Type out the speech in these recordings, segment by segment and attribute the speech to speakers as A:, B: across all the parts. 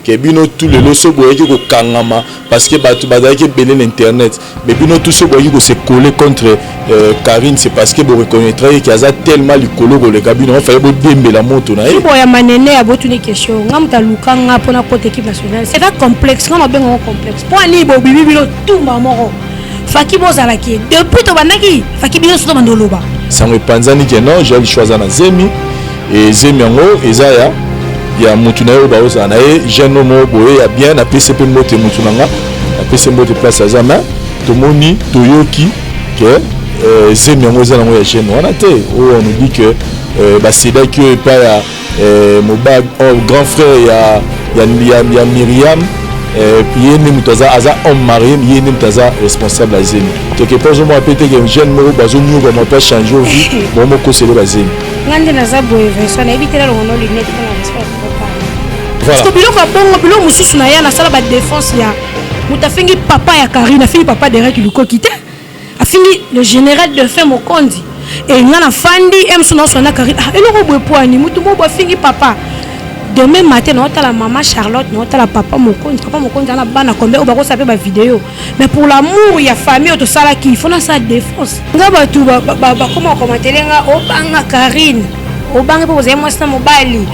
A: Ke bino tout lelo soki boyaki kokangama parce que batu bazalaki ebele na internet mais bino tout soki boyaki ko se coller contre Carine c'est parce que bo reconnaitraki ke aza tellement likolo koleka bino yango fallait bodiembela moto na ye.
B: Boya manene ya botuni question nga moto aluka nga pona kota equipe nationale c'est un complexe nga nabenga ngo complexe po ani bobibi bino tumba moko faki bozala ki depuis tobandaki faki bino soto bando loba
A: sango epanzani ke non Joël Choix aza na zemi e zemi yango eza ya ya mutu na ye oyo baozala na ye jeune homme oyo boye ya bien napesi mpe mbote mutu na nga napesi mbote place aza mais tomoni toyoki ke euh, zemi yango eza nango ya jeune wana te oyo on nous dit que euh, basedaki oyo epai ya euh, moba oh, grand frère ya, ya, ya, ya Myriam euh, ye nde moto aza, aza homme marié ye nde moto aza responsable ya zemi quelque part ozomona mpe te ke jeune moko bazonyokwama mpe achange vie bomokosele bazemi
B: Nga nde naza boye Vincent nayebi te nalongo no lunette mpo na respect ya papa. Parce que biloko ya bongo biloko mosusu na ya nasala ba défense ya moto afingi papa ya Karine afingi papa Derek Lukoki te afingi le général de fin Mokonzi e nga nafandi e mosusu naoswana na Karine ah, eloko boye pwani moto moko afingi papa demain matin naotala mama Charlotte naotala papa Mokonzi papa Mokonzi ana bana combien oyo bakosala mpe ba video mais pour l'amour ya famille oyo tosalaki il faut nasala défense nga bato bakoma kokomatele nga obanga Karine obanga mpo kozali mwasi na mobali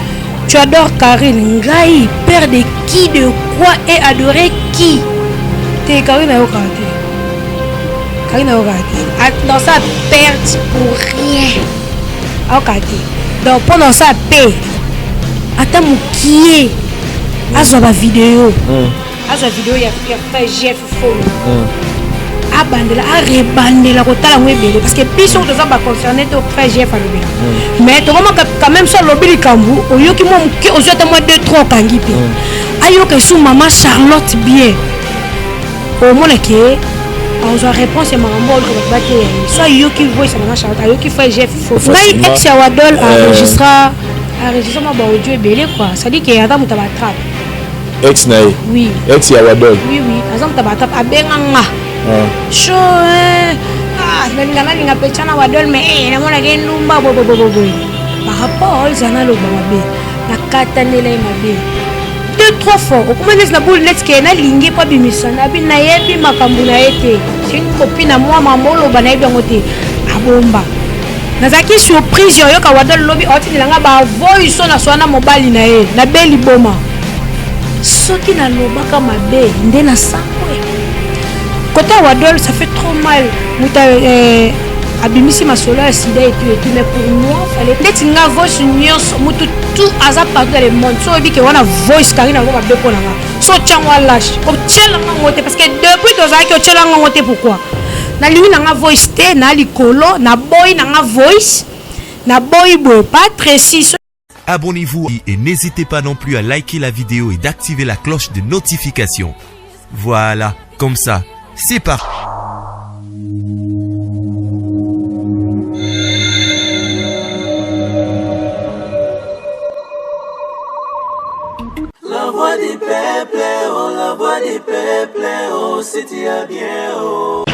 B: tu adores Karine ngai père de qui de quoi et adorer qui te Karine ayokaka te Karine ayokaka te dans sa perte pour rien ayokaka te donc mpo na osala pe ata mokie azwa bavideo mm. azwa video ya ya frère Jeff Folo mm. abandela arebandela kotala yango ebele parce que biso toza baconcerne to frère Jeff alobela mm. mais tokoma quand même so alobi likambo oyoki mwa moke ozwi ata mwa 2 3 okangi mpe mm. ayoka esu mama Charlotte bien omona ke azwa réponse ya makambo oyo bato bateya ye so ayoki voice ya mama Charlotte ayoki frère Jeff Folo ngai ex ya Wadol enregistra enregistra mwa baaudio ebele quoi c'est à dire ke aza moto ya batrape
A: Ex na ye?
B: Oui.
A: Ex ya Wadol?
B: Oui, oui. Aza moto ba abenga nga. Ah. Chaud hein. Ah, nalinga nalinga pecha na Wadol mais eh namonaka ye ndumba bo bo bo bo. Par rapport eza na loba mabe. Nakatanela ye mabe. Deux trois fois okoma neti na boule neti ke nalingi po abimisa nabi nayebi makambo na ye te. C'est une copine à moi makambo oloba nayebi yango te. Abomba. Nazalaki surprise ya oyoka Wadol lobi aotindela nga ba voice oyo naswana na mobali na ye na be liboma. Soki nalobaka mabe nde nasambwe. Kote ya Wadol ça fait trop mal moto eh, abimisi masolo ya sida et tout et tout mais pour moi fallait ndeti nga voice nyonso moto tout aza partout dans le monde so oyebi ke wana voice Karine aloba mabe mpo na nga so otyango alache otyela nga ngo te parce que depuis tozalaki otyela nga ngo te pourquoi Nalingi na nga voice te na likolo na boyi na nga voice na boyi boye pas Tracy.
C: Abonnez-vous et n'hésitez pas non plus à liker la vidéo et d'activer la cloche de notification. Voilà, comme ça, c'est parti.
D: La voix du peuple, oh la voix du peuple, oh si tu as bien, oh.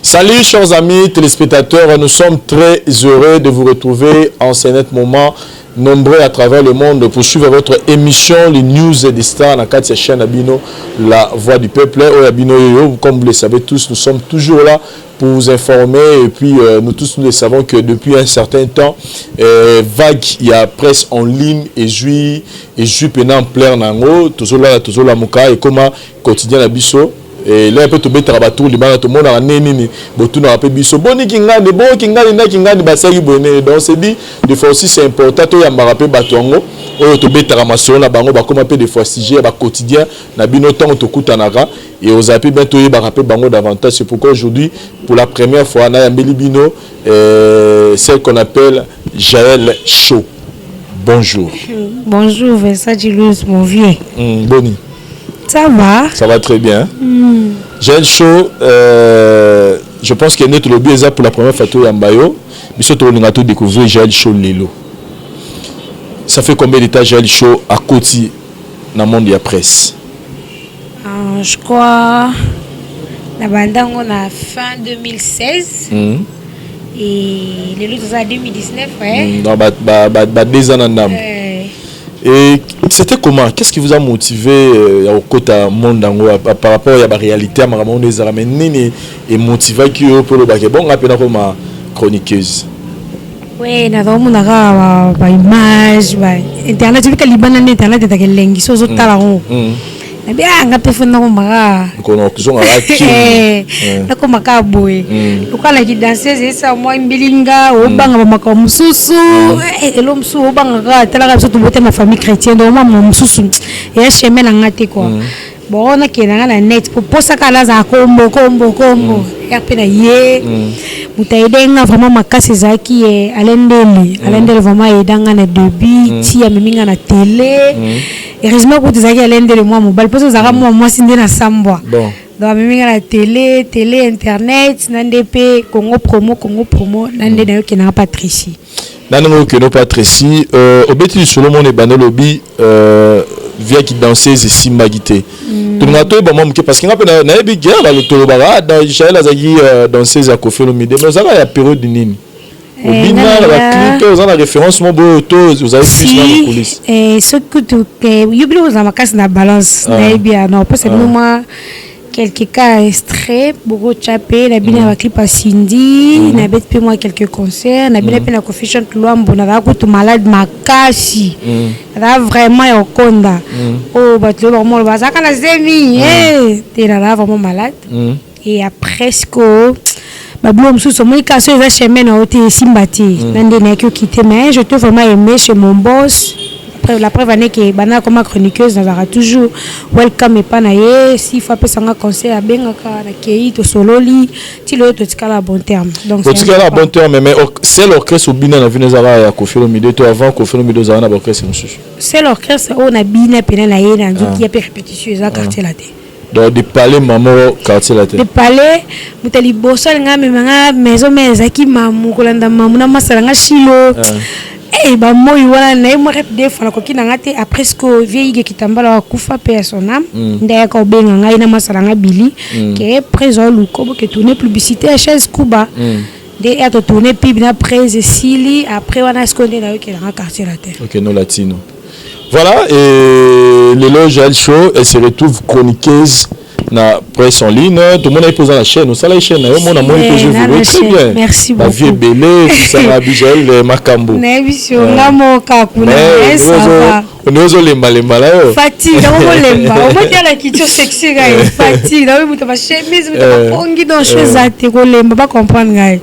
A: Salut chers amis téléspectateurs, nous sommes très heureux de vous retrouver en ce net moment nombreux à travers le monde pour suivre votre émission les news des stars na kati ya chaîne Abino la voix du peuple oyo Abino yoyo comme vous le savez tous nous sommes toujours là pour vous informer et puis euh, nous tous nous le savons que depuis un certain temps euh, vague ya presse en ligne ezui ezui pena ampleur na yango tozolala tozolamuka ekoma quotidien na biso lelo mpe tobetaka batour libanda tomonaka nde nini botunaka mpe biso boni kingandi bo kingandi na kingandi basalaki boye nini donc c'est dit des fois aussi c'est important toyambaka mpe bato yango oyo tobetaka masolo na bango bakoma mpe des fois sujet ya baquotidien na bino ntango tokutanaka Et ozala pe bien toyebaka pe bango davantage. C'est pourquoi aujourd'hui, pour la première fois, nayambeli bino euh, celle qu'on appelle Jaël Chaud. Bonjour.
B: Bonjour Vincent Jilouz, mon vieux.
A: Mm, boni.
B: Ça va?
A: Ça va très bien. Mm. Jaël Chaud, euh, je pense que net lobi eza pour la première fois toyamba yo. Biso tolinga to découvrir Jaël Chaud lelo. Ça fait combien de temps Jaël Chaud akoti na monde ya presse?
B: Euh, je crois na banda yango na fin 2016 mm. Et lelo toza 2019, ouais.
A: Donc ba 2 ans na ndambo. Et c'était comment? Qu'est-ce qui vous a motivé ya kokota monde yango par rapport ya baréalité ya makambo oyo ezala? Mais nini emotivaki yo mpo olobaki: bon, nga mpe nakoma chroniqueuse?
B: We, nazaomonaka baimage ba internet, obika libanda nde internet ezaka elengi. So ozotala yango, nabi a nga mpe fo nakomaka.
A: Kono kozongaka kini.
B: Nakomaka boye lokola danseuse, esa mwa mbilinga, obanga bamakambo mosusu, elo mosusu obangaka. Talaka biso tobotama famille chrétien, donc mwa mosusu eya chemin na nga te quoi. Bon, nakende nga na net po posaka nazala kombo kombo kombo ya mpe na ye. Moto aide nga vraiment makasi ezalaki ye Alendele. Alendele vraiment aida nga na début ti amemi nga na télé. Heureusement kutu ezalaki Alendele mwa mobali, mposo ezalaka mwa mwasi nde na sambwa. Donc amemi nga na télé, télé, internet, na nde mpe Congo Promo, Congo Promo, na nde nayokendanga Patricie.
A: Na ndenge okende Patricie, obeti lisolo mona ebanda, olobi viaki danseuse esimbaki te. Tolingaka toyeba mwa moke, parce que nga mpe nayebi guerre tolobaka Jael azalaki danseuse ya Koffi Olomide, mais ozalaka ya période nini? Obina na baclip, oza na référence mo boye to ozali plus na coulisse?
B: Soki kutu yo bino kozala makasi na balance, nayebi ya na opesa bino mwa quelques cas extrait bokotya mpe na bino ya baclip ya Cindy. Nabeti mpe mwa quelques concerts na bino mpe na Coefficient Lwambo. Nazala kutu malade makasi, nazala vraiment ya kokonda oyo bato oyo bakomona bazalaka na zemi te. Nazala vraiment malade et après siko babilo mosusu omoni kaka so eza chemin na yo te, esimba te. Na nde nayaki okite, mais je te vraiment aimé chez mon boss. Après, la preuve ane ke banda koma chroniqueuse, nazalaka toujours welcome epa na ye. Si faut apesanga conseil, abengaka, nakei, tosololi ti lelo totikala bon terme.
A: Donc otikala bon terme. Mais seul orchestre obina na vino ezalaka ya Koffi Olomide to avant Koffi Olomide ozala na baorchestre mosusu?
B: Seul orchestre oyo nabina pena na ye na nzoki ya mpe répétition eza Quartier Latin.
A: Donc de palais mamo Quartier Latin?
B: De palais. Moto ya liboso alinga amemanga maison, mais ezalaki mamu kolanda mamu na masala nga shilo. Bamoi wana na ye mwa rep deux fois nakoki na nga te. Après ce vieux Ige Kitambala akufa mpe ya son âme, nde ayaka kobenga ngai na masala nga bili ke prese oluka boke tourne publicité ya chaise kuba, nde ya totourne pub na prese esili. Après wana sikoyo nde nayokelanga Quartier Latin.
A: Ok, no latino. Voilà, et lelo Jael Show, elle se retrouve chroniqueuse na presse en ligne. Tout le monde a posé la chaîne, osala chaîne na yo, mona moni mpe je très bien.
B: Merci
A: beaucoup. Bavie ebele tosala Bijael makambo.
B: Nayebi so nga moko kuna.
A: Onde ozolembalemba na yo.
B: Fatigue nango kolemba, omoti ala kitio sexy ngai, fatigue naoyi moto bachemise, moto bapongi, donc cho eza te kolemba. Bacomprendre ngai,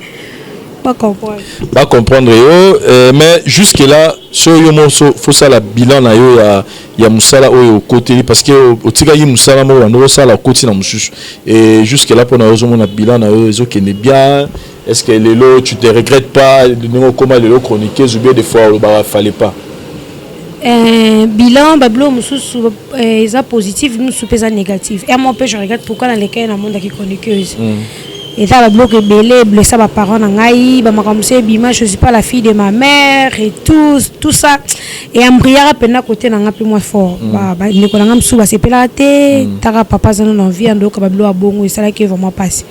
B: bacomprendre.
A: Bacomprendre yo, mais jusque là so yo mo fosala bilan na yo ya mosala oyo okoteli, parce que otikaki mosala moko bando osala, okoti na mosusu, et jusque là mpona yo ozomona bilan na yo ezokende bien. Est ce que lelo tu te regrettes pas ndenge okóma lelo chroniqueuse, ou bien des fois olobaka fallait pas?
B: Bilan, babilo mosusu eza positif, mosusu mpe eza négatif. Et moi mpe je regrette pourquoi nalekaki na monde aki chroniqueuse. Eza babiloko ebele eblessa baparent na ngai, bamakambo mosusu ebima, je suis pas la fille de ma mère et tout, tout ça eyambriaka mpena côté na nga mpe mwa fort. Bandeko na nga mosusu basepelaka te. Taka papa aza nano envie andoyoka babilo ya bongo, esalaki vraiment mpasi.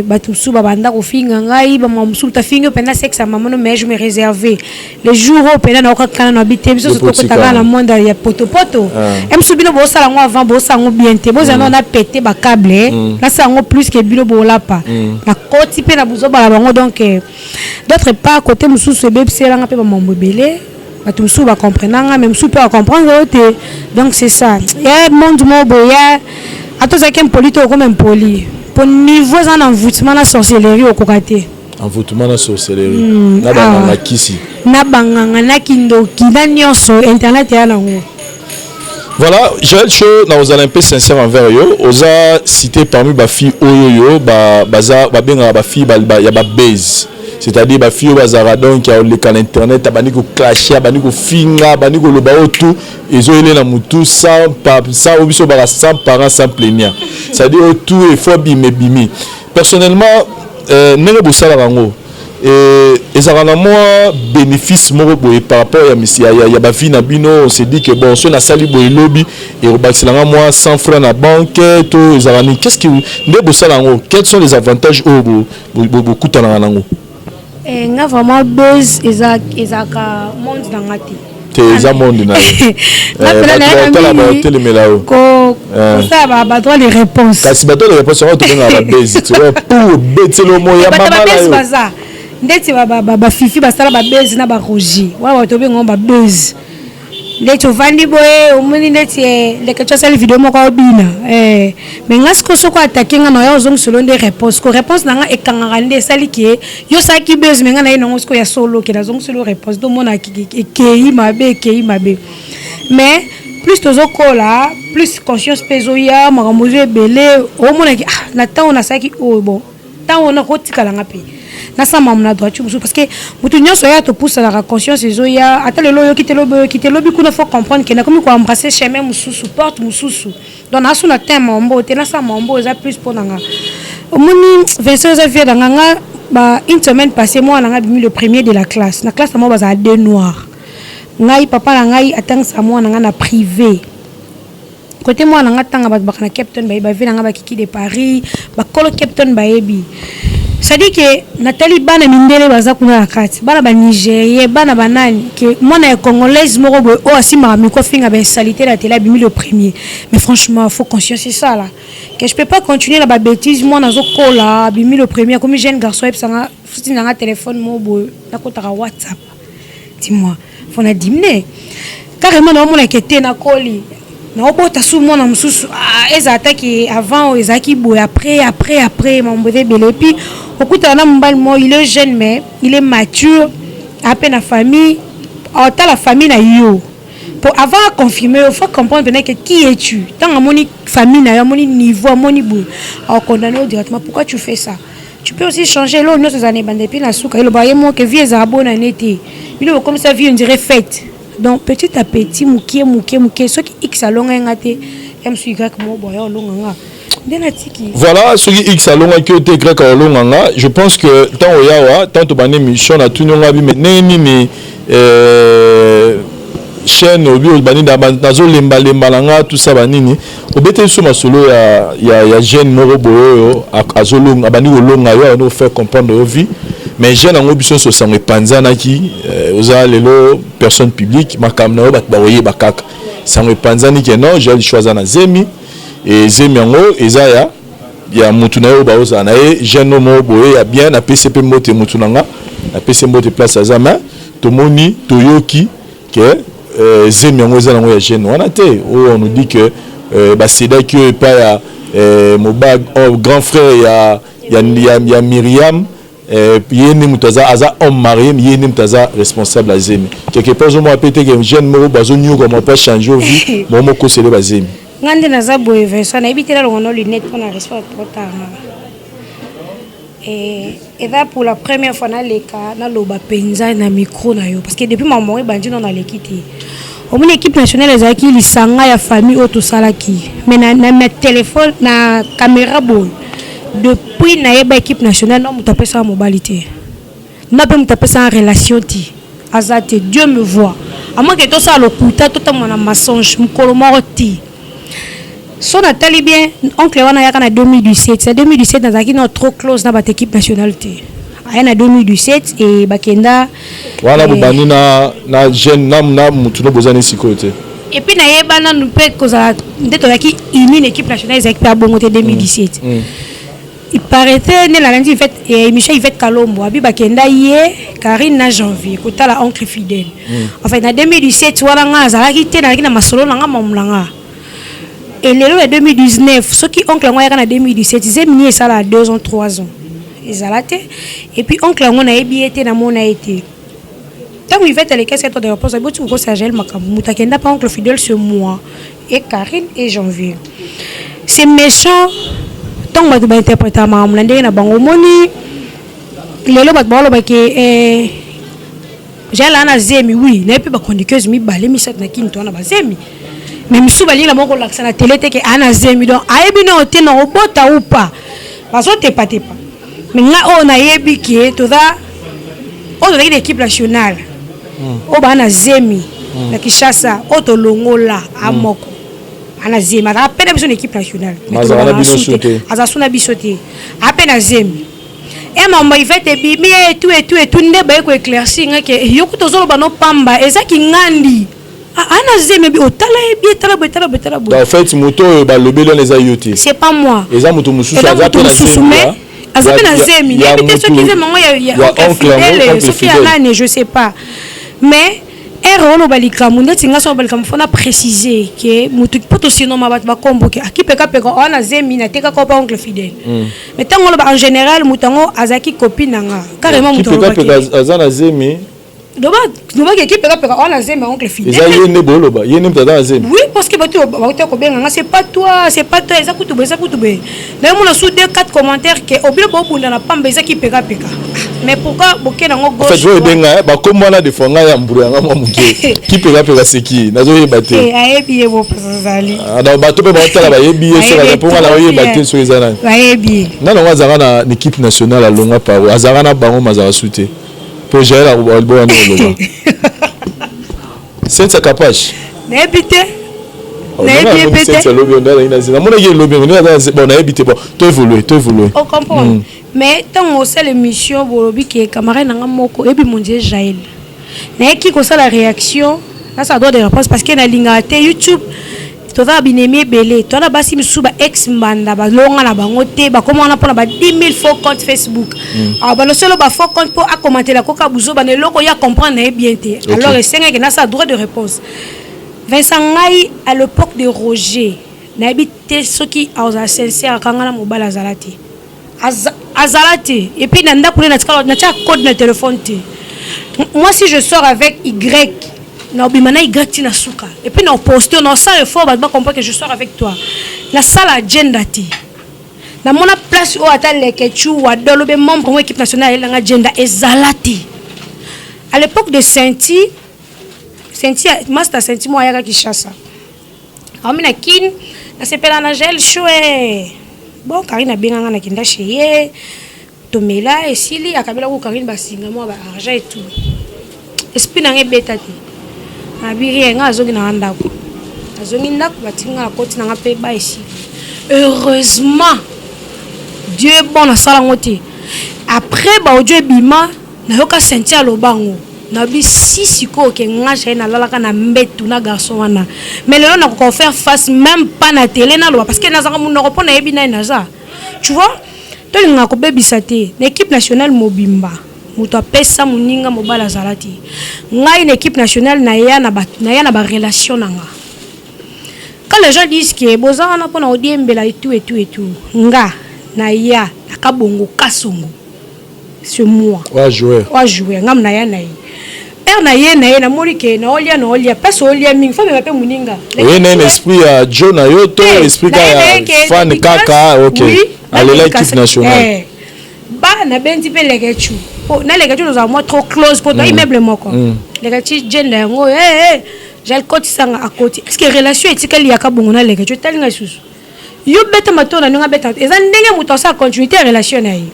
B: Bato mosusu babanda kofinga ngai bamakambo mosusu, tafingi mpenza sexe ya mama no. Mais je me réservé le jour oyo mpenza naokakana na bi te. Biso tokotaka na monde ya potopoto e mosusu, bino bosala yango avant, bosala yango bien te, bozala nao na pete bacable, nasala yango plus ke bino bolapa nakoti mpe na bozobala bango. Donc d'autre part, côté mosusu ebebiselanga mpe bamambo ebele. Bato mosusu bacomprendanga, mais mosusu mpe bacomprendre oyo te. Donc c'est ça ya monde moko boye ya ata ozalaki impoli te, okoma impoli po niveau eza na envoûtement na sorcellerie, okoka te.
A: Envoûtement na sorcellerie, na banganga kisi.
B: Na banganga, na kindoki, na nyonso internet eya nango.
A: Voilà, Joël Show, na ozala un peu sincère envers yo. Oza cité parmi bafille oyo yo baza babengaka bafille ya babase, c'est-à-dire bafille oyo bazalaka donc ya oleka na internet, abandi koclashe, abandi kofinga, abandi koloba oyo tout ezoyele na mutu, sans oyo biso baka sans parent, sans plaignant, c'est-à-dire oyo tout efo abima ebimi. Personnellement, ndenge bosalaka yango. Ezalaka na mwa bénéfice moko boye par rapport ya, ya, ya bavie na bino? On se dit que bon, so nasali boye, lobi ekobakisela nga mwa 100 francs na banque to ezalaka nini? Qu'est ce que nde bosala yango? Quels sont les avantages oyo bokutanaka nango?
B: Nga vraiment, buzz ezalaka monde na nga te.
A: Te, eza monde na ye. Tala, batelemela yo.
B: Kosala badroit de réponse.
A: Kasi badroit de réponse yango tobengaka babuzz pour obeteli omo ya mama na yo.
B: Baza ndeti bafifi basala babuzz na baroger wana, bato obengango babuzz. Ndeti ovandi boye, omoni ndeti ndeke ti asali video moko obina, mais nga sikoyo, soki atake nga na oya ozongiselo nde réponse ko réponse na nga ekangaka nde esali ke yo osalaki buzz, mais nga na ye nango sikoyo ya solo ke nazongiselo réponse, tomona ekei mabe, ekei mabe. Mais plus tozokola, plus conscience mpe ezoya, makambo ezo ebele. Omonaki, ah, na ntango nasalaki oyo, bon, ntango nakotikalanga mpe nasala makambo na droiture mosusu, parce que motu nyonso oya topusanaka, conscience ezoya. Ata lelo oyoki te, lobi oyoki te, lobi kuna. Faut comprendre ke nakomi koembrasser chemin mosusu, porte mosusu. Donc nasu na te mambo te, nasala mambo eza plus mpo na nga. Omoni, Vincent, eza vie na nga. Nga ba une semaine passée, mwana na nga bimi le premier de la classe. Na classe na moko bazala deux noirs. Ngai, papa na ngai atangisa mwana na nga na privé. Côté mwana na nga ntanga, bato baka na Cape Town bayebi, bavie na nga bakiki de Paris, bakolo Cape Town bayebi. C'est-à-dire ke natali bana mindele baza kuna na kati, bana banigérien, bana banani, ke mwana ya congolaise moko boye oyo asimbaka miko afinga bainsalite na tele abimi le premier. Mais franchement, faut conscience esala que je peux pas continuer na babêtise. Mwana azokola, abimi le premier, akomi jeune garçon, ayebisanga futi nanga telefone moko boye, nakotaka WhatsApp. Dis-moi, faut na dimine carrément. Naomonaka te, nakoli, naobota su mwana mosusu. Ezala ataki avant oyo ezalaki boye, après, après, après, mambo eza ebele. Et puis okutana na mobali moko, il est jeune mais il est mature, ape na famille, otala famille na yo po avant aconfirmer yo, faut comprendre maintenant que qui es-tu. Ntango amoni famille na yo, amoni niveau, amoni boye, akocondamner yo directement: pourquoi tu fais ça? Tu peux aussi changer. Eloko nyonso ezala na ebanda et puis na suka. Eloba ye moko, vie ezala bonane te. Bino bokomisa vie on dirait fête. Donc petit à petit, mokie mokie mokie, soki x alonga ye nga te, ya mosu y moko boya olonga nga nde natiki.
A: Voilà, soki x alongaki yo te, y alonga nga. Je pense que ntango oyawa, ntango tobandi émission, natuni yo nga bi me ndenge nini chaîne obi obandi, nazolembalemba na nga tout ça, banini, obete biso masolo ya jeune moko boye oyo azolonga, abandi kolonga yo, abandi kofaire comprendre yo vie. Mais jeune yango, biso nyonso sango epanzanaki. Oza lelo personne publique, makambo na yo bato bakoyeba kaka. Sango epanzani ke non, Jael Show aza na zemi, e zemi yango eza ya mutu na ye oyo baozala na ye, jeune moko boye ya bien. Napesi mpe mbote mutu na nga, napesi mbote place aza. Mais tomoni, toyoki ke zemi yango eza nango ya jeune wana te. Oyo on nous dit que basedaki oyo epai ya moba, oh, grand frère ya Miriam. Ye nde moto aza homme marié, ye nde moto aza responsable ya zemi. Quelque part ozomona mpe te ke jeune moko bazonyokama mpo achange vie moko mokosele bazemi.
B: Nga nde naza boye, Vincent, nayebi te, nalongo no lunette mpona respect trop tard. Eza pour la première fois naleka naloba mpenza na micro na yo, parce que depuis makambo ebandi no naleki te. Omoni, équipe nationale ezalaki lisanga ya famille oyo tosalaki, mais na téléphone, na caméra boye, depuis nayeba équipe nationale, no moto apesaka mobali te, na mpe moto apesaka relation te, aza te. Dieu me voit, amoke tosala lokuta, totambola na mensonge mokolo moko te. So natali bien, oncle wana ayaka na 2017. Na 2017 nazalaki na trop close na bato équipe nationale te. Aya na 2017 e bakenda.
A: Wana bobandi na jeune na mutu no bozani sikoyo te.
B: Et puis nayeba nanu mpe kozala nde tozalaki uni na équipe nationale, ezalaki mpe abongo te 2017. Il paraîtrait nde nalandi émission Yvette Kalombo, abi bakenda ye, Karine na Janvier, kotala oncle fidèle. En fait, na 2017 wana nga azalaki te, nazalaki na masolo na nga, mamu na nga. Et lelo ya 2019, soki oncle yango ayaka na 2017, zemini esala 2 ans, 3 ans ezala te. Et puis oncle yango nayebi ye te, namona ye te. Ntango Yvette alekesi to de réponse, aboti kokosa Jael makambo, moto akenda pa oncle fidèle, c'est moi et Karine et Janvier. C'est méchant ntango bato bainterprétaka makambo na ndenge na bango. Omoni, lelo bato baolobaki eh, Jael aa na zemi. Oui, naye mpe bachroniqueuse mibale, misato na kini to wana bazemi, mais misusu balingi na bango kolakisa na tele te ke aa na zemi. Donc ayebi nao te na kobota ou pas, bazotepatepa. Mais nga oyo nayebi ke toza Oyo tozalaki na équipe nationale, oyo baa na zemi na Kinshasa, oyo tolongola a moko ana zemi, azalaka mpe na biso na équipe nationale.
A: Mais azalaka na bino su te.
B: Aza su na biso te, aza mpe na zemi. E mambo Ivete ebimi etu etu etu nde baye koéclaircir nga ke yo kuta ozoloba no pamba, ezaki ngandi ana zemi ebi otala yebi etala boye, etala boye, etala boye.
A: En fait, moto oyo balobeli wana eza yo te?
B: C'est pas moi.
A: Eza moto mosusu.
B: Eza
A: aza
B: moto
A: mpe na
B: mosusu
A: zemi.
B: Mais aza mpe na zemi, nayebi te soki zemi yango ya
A: ya
B: oncle
A: oncle yango,
B: Fidèle,
A: oncle
B: soki ya
A: Fidèle.
B: nani, je sais pas. Mais ere oloba likambo ndeti nga so oloba likambo, fona préciser ke motu mpo tosinoma bato bakombo ke akipekapeka oa na zemi natekaka opa oncle Fidèle. Mais ntango oloba en général, moto yango azalaki copine na nga carrément, moto alobaki.
A: Kipekapeka aza na zemi?
B: Lobaki ekipekapeka oa na zemi ya oncle Fidèle.
A: Eza ye nde booloba, ye nde moto aza na zemi?
B: Oui, parce que bato bauta kobenga nga, c'est pas toi, c'est pas toi, eza kutu boye, eza kutu boye. Nayomona sous deux quatre commentaires ke obilo bobunda na pamba, ezaki pekapeka. Mais pourquoi boke nango
A: En fait,
B: gauche?
A: oyo ebenga bakombo wana, des fois ngai ya mbulu yanga mwa moke. Kipekapeka seki nazoyeba te.
B: Ayebi ye bopesa azali.
A: Ah, donc bato mpe baotala bayebi ye soki aza, mpo nga na oyeba te soki eza nani.
B: Bayebi ye.
A: Nga nango azalaka na équipe nationale, alongwa paro, azalaka na bango, mazalaka su te mpo Jael boya nde oloba Cynthia Kapache.
B: Nayebi te, nayebi ye mpe te.
A: Alobi nde azalaki na zemi, namonaki elobi yango nde aza na bon, nayebi te. Bon, to évolue, to évolue.
B: Ocomprendre, mais ntango osala émission, bolobi ke camarade na nga moko oyebi mondie Jael, nayeki kosala réaction, nasala droit de réponse parce que nalingaka te YouTube. Toza na binemi ebele, toza na basi misusu ba ex mbanda balonga na bango te, bakoma wana mpona ba 10 000 faux compte Facebook. Alors balosolo ba faux compte mpo akomantela koka buzoba na eloko ya comprendre na ye bien te. Alors esengaki nasala droit de réponse. Vincent, ngai à l'époque de Roger, nayebi te soki azala sincère, akanga na mobali azala te. Azala te. Et puis na ndako nde natikala natia code na téléphone te. Moi, si je sors avec Y, naobima na Y ti na suka, et puis na oposte, naosala effort bato bacomprendre que je sors avec toi. Nasala agenda te. Namona place oyo ata Lekechu Wadolo be membre mo équipe nationale ayelanga agenda ezala te. À l'époque de Sainti, Sainti, master Sainti mo ayaka Kinshasa, aomi na Kine, nasepela na Gel Shoe. Bon, Karine abenganga, nakenda chez ye, tomela, esili, akabelaki Karine basinga mwa ba argent et tout. Esprit nanga ebeta te, nabi rien. Nga azongi nanga ndako, azongi ndako, batinga na koti nanga mpe ba esili. Heureusement, Dieu est bon, nasala yango te. Après baaudio ebima, nayoka Senti aloba yango, nabi si sikoyo ke nga Jaye nalalaka na mbetu na garçon wana. Mais lelo nakoka faire face même pas na télé naloba parce que nazalaka monoko mpo nayebi nani naza, tu vois. Tolingaka kobebisa te. Na équipe nationale mobimba, moto apesa moninga mobali azala te. Ngai na équipe nationale, naya na naya na barelation na nga. Quand les gens disent que boza wana mpona kodiembela et tout et tout et tout, nga naya na Kabongo Kasongo, c'est moi.
A: Oya joueur.
B: Oa joueur, ngam naya na ye. Ere na ye na ye, namoni ke naolia, naolia place, olia mingi, fo mema mpe moninga.
A: Oye na esprit ya jo na yo to esprit kaka fan kaka? Ok, alela équipe nationale.
B: Ba nabendi mpe Lekechu, po na Lekechu tozala mwa trop close, po to immeuble moko. Lekechu jenda yango, Jael kotisanga, akoti. Est ce que relation etikali yaka bongo na Lekechu? Etalinga lisusu yo beta matolo na ndenge abeta, eza ndenge moto asala continuité ya relation na ye.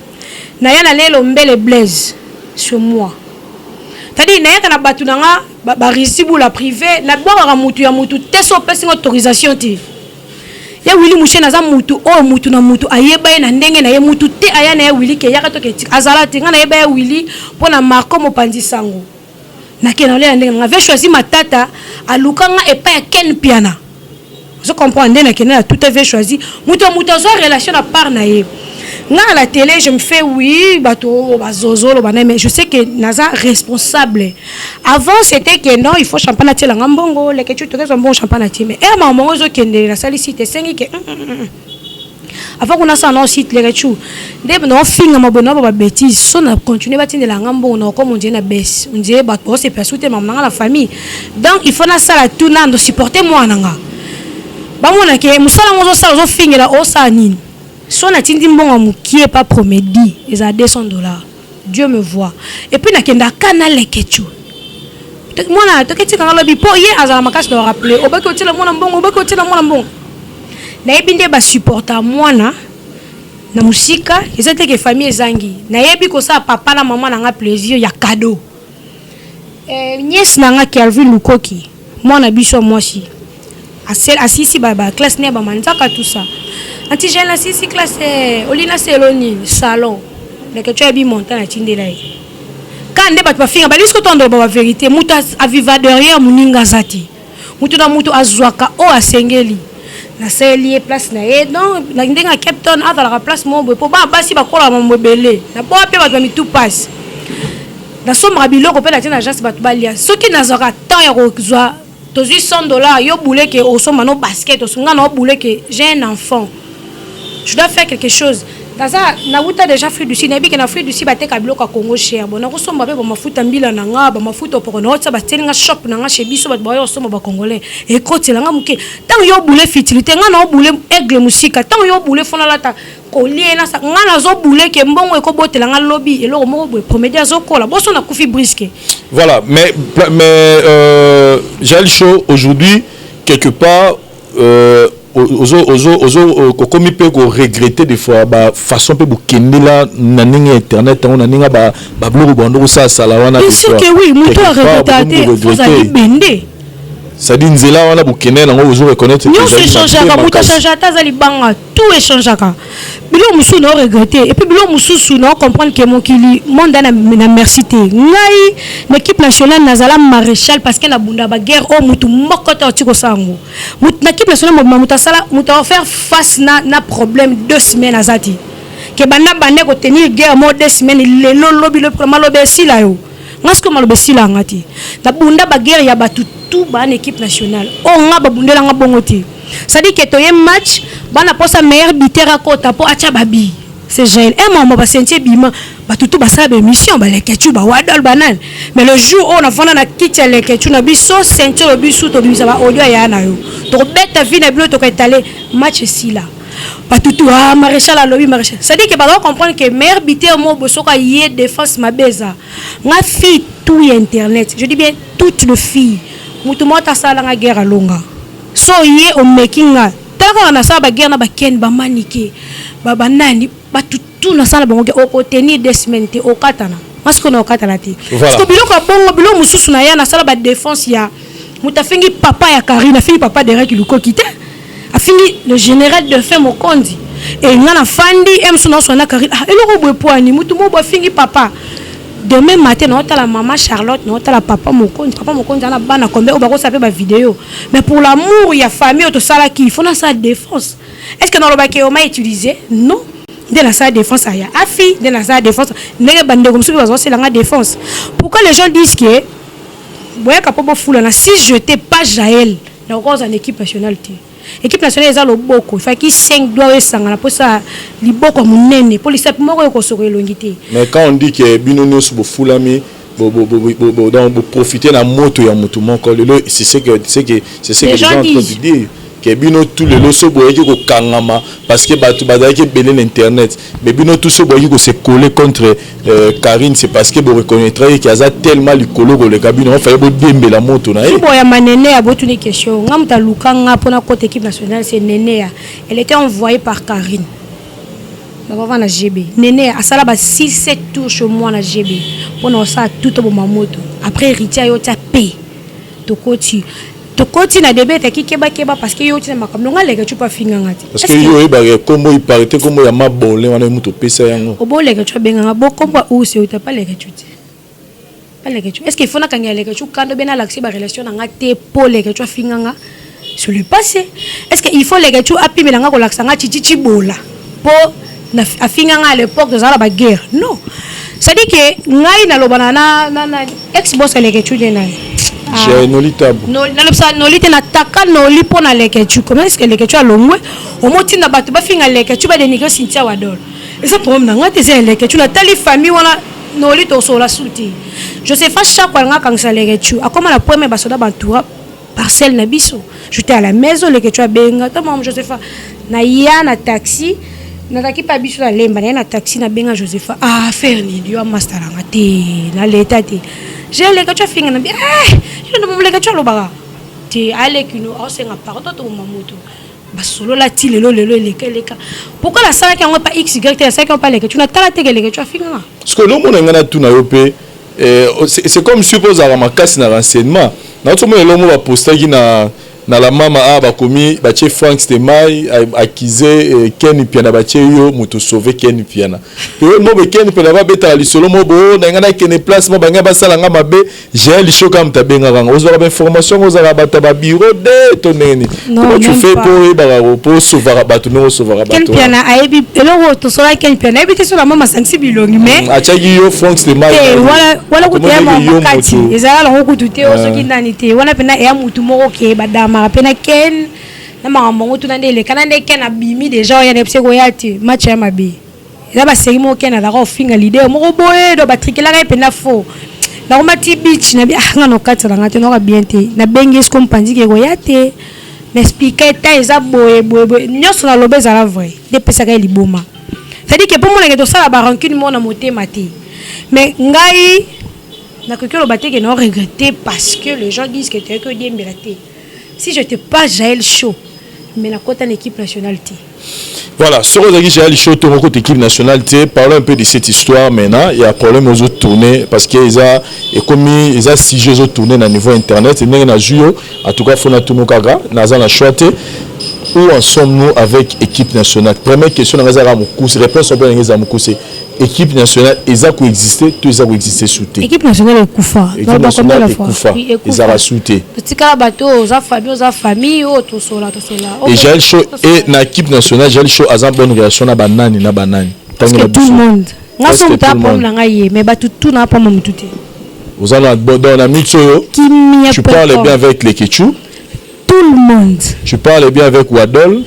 B: Naya na lelo mbele Blaise sur moi, c'est-à-dire nayaka na bato na nga barisibula privé, nabwakaka mutu ya mutu te so opesinga autorisation te. Ya Wili Mushene aza mutu oyo mutu na mutu ayeba ye na ndenge na ye. Mutu te aya na ye Wili ke yaka toke azala te. Nga nayeba ye Wili mpo na Marco mopanzi sango, nakende olela ndenge nanga ve choisi matata aluka nga epai ya Ken Piana. Ozo comprendre nde nakende na tout avait choisi moto ya moto azwa relation na part na ye. Nga à la télé, je me fais, oui, bato bazozoloba na, mais je sais que naza responsable. Avant, c'était que non, il faut champagne atielanga mbongo, leke tu tokezwa mbongo, champagne atie. Mais ere makambo yango ezokende, nasali site, esengi ke avant kuna asala nao site, leke tu nde naofingama boye, nao babêtise so na continue batindelanga mbongo na okoma ondie na bese, ondie bato baosepela su te makambo nanga na famille. Donc il faut nasala tout nando supporter mwana nga, bamona ke mosala yango ozosala, ozofingela, osala nini. So natindi mbongo ya mokie pa promedi, ezala 200 $, Dieu me voit. Et puis nakendaka na Lekechu, mwana toketikanga lobi mpo ye azala makasi na rappeler, obaki otiela mwana mbongo, obaki otiela mwana mbongo. Nayebi nde basupporta mwana. Na mosika eza te ke famille ezangi. Nayebi kosala papa na mama na nga plaisir ya cadeau. Eh, nièce na nga Kelvin Lukoki, mwana biso ya mwasi, asilisi ba, ba classe ne ya ba manzaka tout ça. Anti jeune asilisi classe eh, olingi nasala yo nini? Salon. Leke tu ayebi montant natindela ye. Kaka nde bato bafinga, balingi soki tondoloba ba verite, moto aviva derrière moninga aza te. Mutu na mutu azuaka oyo asengeli. Nasaleli ye place na ye donc na ndenge ya Cape Town azalaka place moko boye po bana basi bakolaka mambo ebele. Naboya pe bato ya mitu pasi. Nasombaka biloko pe natie na agence bato balia. Soki nazwaka temps ya kozwa tozwi 100 dollars yo boule ke osomba no basket nga na boule ke j'ai un enfant. Je dois faire quelque chose. Naza nawuta déjà Afrique du Sud, nayebi ke na Afrique du Sud bateka biloko ya Congo cher. Bon, nakosomba mpe bamafuta mbila na nga, bamafuta opoko na otia batieli nga shop na nga chez biso, bato baya kosomba ba Congolais. Ekotela nga moke. Ntango yo boule futilité, nga na obule aigle mosika. Ntango yo boule fona lata kolie na sa, nga nazo boule ke mbongo ekobotela nga lobi eloko moko boye promédie azokola. Boso nakufi brusque.
A: Voilà, mais Jael Show, aujourd'hui, quelque part, ozo kokomi mpe koregretter des fois bafaçon mpe bokendela na ndenge ya internet yango, na ndenge babiloko bando kosalasala wana.
B: Bien sûr que oui, moto aregreta te, ozali bende.
A: C'est-à-dire nzela wana bokende nango, ozo reconnaître?
B: Nyonso echangeaka, moto achange ata aza libanga, tout echangeaka. Biloko mosusu na oregrete et puis biloko mosusu na ocomprendre ke mokili monde na, na merci te. Ngai na équipe nationale nazala maréchal parce que nabunda baguerre oyo motu moko te oti kosala yango. Na équipe nationale mobima, moto asala, moto afaire face na problème 2 semaines aza te ke banda bande kotenir guerre mo 2 semaines, lelo lobi lobi maloba esila yo. Nga sikoyo maloba esilanga te. Nabunda baguerre ya bato tout baa na équipe nationale oyo nga babundelanga bongo te. C'est-à-dire ke toye match, bana posa meilleur buteur akota mpo atya babi, c'est Jael. Un moment basentie bima, bato tu basala baémission, baleketu, bawadol, banani. Mais le jour oyo nafanda na kiti ya leketu na biso, ceinture lobi su, tobimisa baaudio aya na yo, tokobeta vi na bino, tokoetale match esila, bato tu: "Ah, maréchal alobi, maréchal." C'est-à-dire ke baza comprendre ke meilleur buteur mo boye soki aye défense mabe eza. Nga fille tout ya internet, je dis bien toute le fille, moto moko asalanga guerre alonga. So ye omeki nga, tala kaka nasala baguerre na bakene, bamanike, banani, bato tu nasala bango ke okotenir 2 semaines te, okatana. Nga sikoyo na okatana te. Parce que biloko ya bongo, biloko mosusu na ya nasala badéfense ya moto afingi papa ya Karine, afingi papa Derek Lukoki te, afingi le général de fin mokonzi e nga nafandi e mosusu naoswana na Karine. Ah, eloko boye poani motu moko boye afingi papa. Demain matin naotala mama Charlotte, naotala papa mokonzi. Papa mokonzi ana bana combien oyo bakosala mpe bavideo? Mais pour l'amour ya famille oyo tosalaki, il faut nasala défense. Est ce que nalobaki oma utiliser? Non. Nde nasala défense aya afi, nde nasala défense ndenge bandeko mosusu mpe bazoselanga défense. Pourquoi les gens disent que boyaka mpo bofulana? Si j'étais pas Jael, nakokozala na équipe nationale te. Équipe nationale eza loboko, efaki 5 doigts oyo esangana mposa liboko ya monene mpo lisapi moko ekosoko elongi te.
A: Mais quand on dit que bino nyonso bofulami, donc boprofite na moto ya motu moko lelo, c'est ce que les gens en train de dire ke bino tout lelo so boyaki kokangama parce que bato bazalaki ebele na internet, mais bino tout so boyaki kose coller contre Karine, c'est parce que boreconnaîtraki ke aza tellement likolo koleka bino, ofaye bodembela moto na ye.
B: Boyamba Neneya, botuni question. Nga moto aluka nga mpona kota équipe nationale, c'est Neneya. Elle était envoyée par Karine. Bavava na GB. Neneya asala ba 6 7 tours chez moi na GB mpona osala tout oboma moto. Après héritier ayo tia p tokoti na debe etaki kebakeba parce que yo oti na makambo nga aleka tu mpo afinganga te.
A: Parce que yo oyebaka kombo ipare te, kombo ya mabole wana moto opesa yango.
B: Oboleka tu abenganga bo kombo ouse ota pa leka tu te, pa leka tu. Est ce que il faut nakanga ya leka tu kando be nalakisi barelation na nga te mpo leka tu afinganga sur le passé? Est ce que il faut leka tu apimela nga kolakisa nga chichi chibola mpo afinganga à l'époque tozala baguerre? Non. C'est à dire que ngai nalobana na ex boss aleke tu nde na ye.
A: Noli Tabu.
B: Nalobisa Noli te, nataka Noli mpo na Leketu. Comment est ce que Leketu alongwe, omotinda bato bafinga Leketu, badénigre Cynthia Wadol? Eza problème na ngai te, eza ya Leketu. Natali famille wana, Noli tosola su te. Josepha Chako alanga akangisa Leketu, akoma na premier basoda bantoura parcelle na biso. J'étais à la maison, Leketu abenga ta mama Josepha. Naya na taxi, nazalaki mpe biso na Lemba, naye na taxi, nabenga Josepha. Ah, affaire nini yo amaster nanga te, naleta te. Je Leketu afinga na bi eh, Leketu alobaka te, aleki no aosenga pardon, toboma moto. Basolola ti lelo lelo eleka eleka. Pourquoi nasalaki yango epa xy te, nasalaki yango epa Leketchou? Natala te ke Leketchou afinga nga.
A: Parce que eloko mona ngai natuna yo mpe, c'est comme si mpo ozalaka makasi na renseignement. Nauti omona eloko moko bapostaki na la mama awa, bakomi batie Frank Stemay accusé Ken Piana, batie yo moto sauve Ken Piana. Pe mo be Ken Piana babetaka lisolo mo bo na ngai nakende place mo bangai basala nga mabe. Jael Show kaka moto abengaka nga. Ozwaka bainformation ngo, ozalaka bato ya babureau de to ndenge nini? Comment tu fais mpo oyebaka mpo osovaka bato ndenge osovaka
B: bato? Ken Piana ayebi eloko oyo tosolaki. Ken Piana ayebi te so la mama asangisi bilongi, mais
A: Atiaki yo Frank Stemay.
B: Te, wana kutu ya makati ezala nango kutu te. Oyo soki nani te, wana mpena eya mutu moko ke badamaka mpe na Ken na makambo yango tuna nde eleka na nde Ken abimi déjà. Oya na yebisi koya te, match ya mabe eza baseri moko. Ken azalaka kofinga leader moko boye, do batrikelaka ye mpenza faux. Nakoma ti beach na bi, ah, nga na okatisa na nga te, naoka bien te. Nabengi ye siko mopanzi ke koya te, na expliquer eta eza boye boye boye, nyonso naloba ezala vrai nde epesaka ye liboma. C'est-à-dire ke mpo monake tosala barancune moko na motema te, mais ngai nakoki oloba te ke nao regretter parce que les gens disent que toyaki odiembela te. Si j'étais pas Jael Show, mais nakota na équipe nationale te.
A: Voilà, ce que Jael Show, ton côté équipe nationale, parlons un peu de cette histoire maintenant. Il y a un problème aux autres tournées parce que ils a et comme ils a six jeux tourné na niveau internet et ndenge na joué, en tout cas faut na tourner kaka na za na choix. Où en sommes-nous avec équipe nationale? Première question na za mokuse, réponse on peut na mokuse. Équipe nationale eza ko exister to eza ko exister sous te?
B: Équipe nationale ekufa.
A: Équipe nationale ekufa, ezaka sous te.
B: Totikala bato oyo oza famille, oza famille oyo tosola tosola.
A: Et Jael Show et na équipe nationale, Jael Show aza bonne relation na banani na banani?
B: Parce que tout le monde, nga so moto apombe na ngai ye, mais bato tout na apomba motu te.
A: Oza na dans na mitso yo. Tu parles bien avec les Ketchou?
B: Tout le monde.
A: Tu parles bien avec Wadol?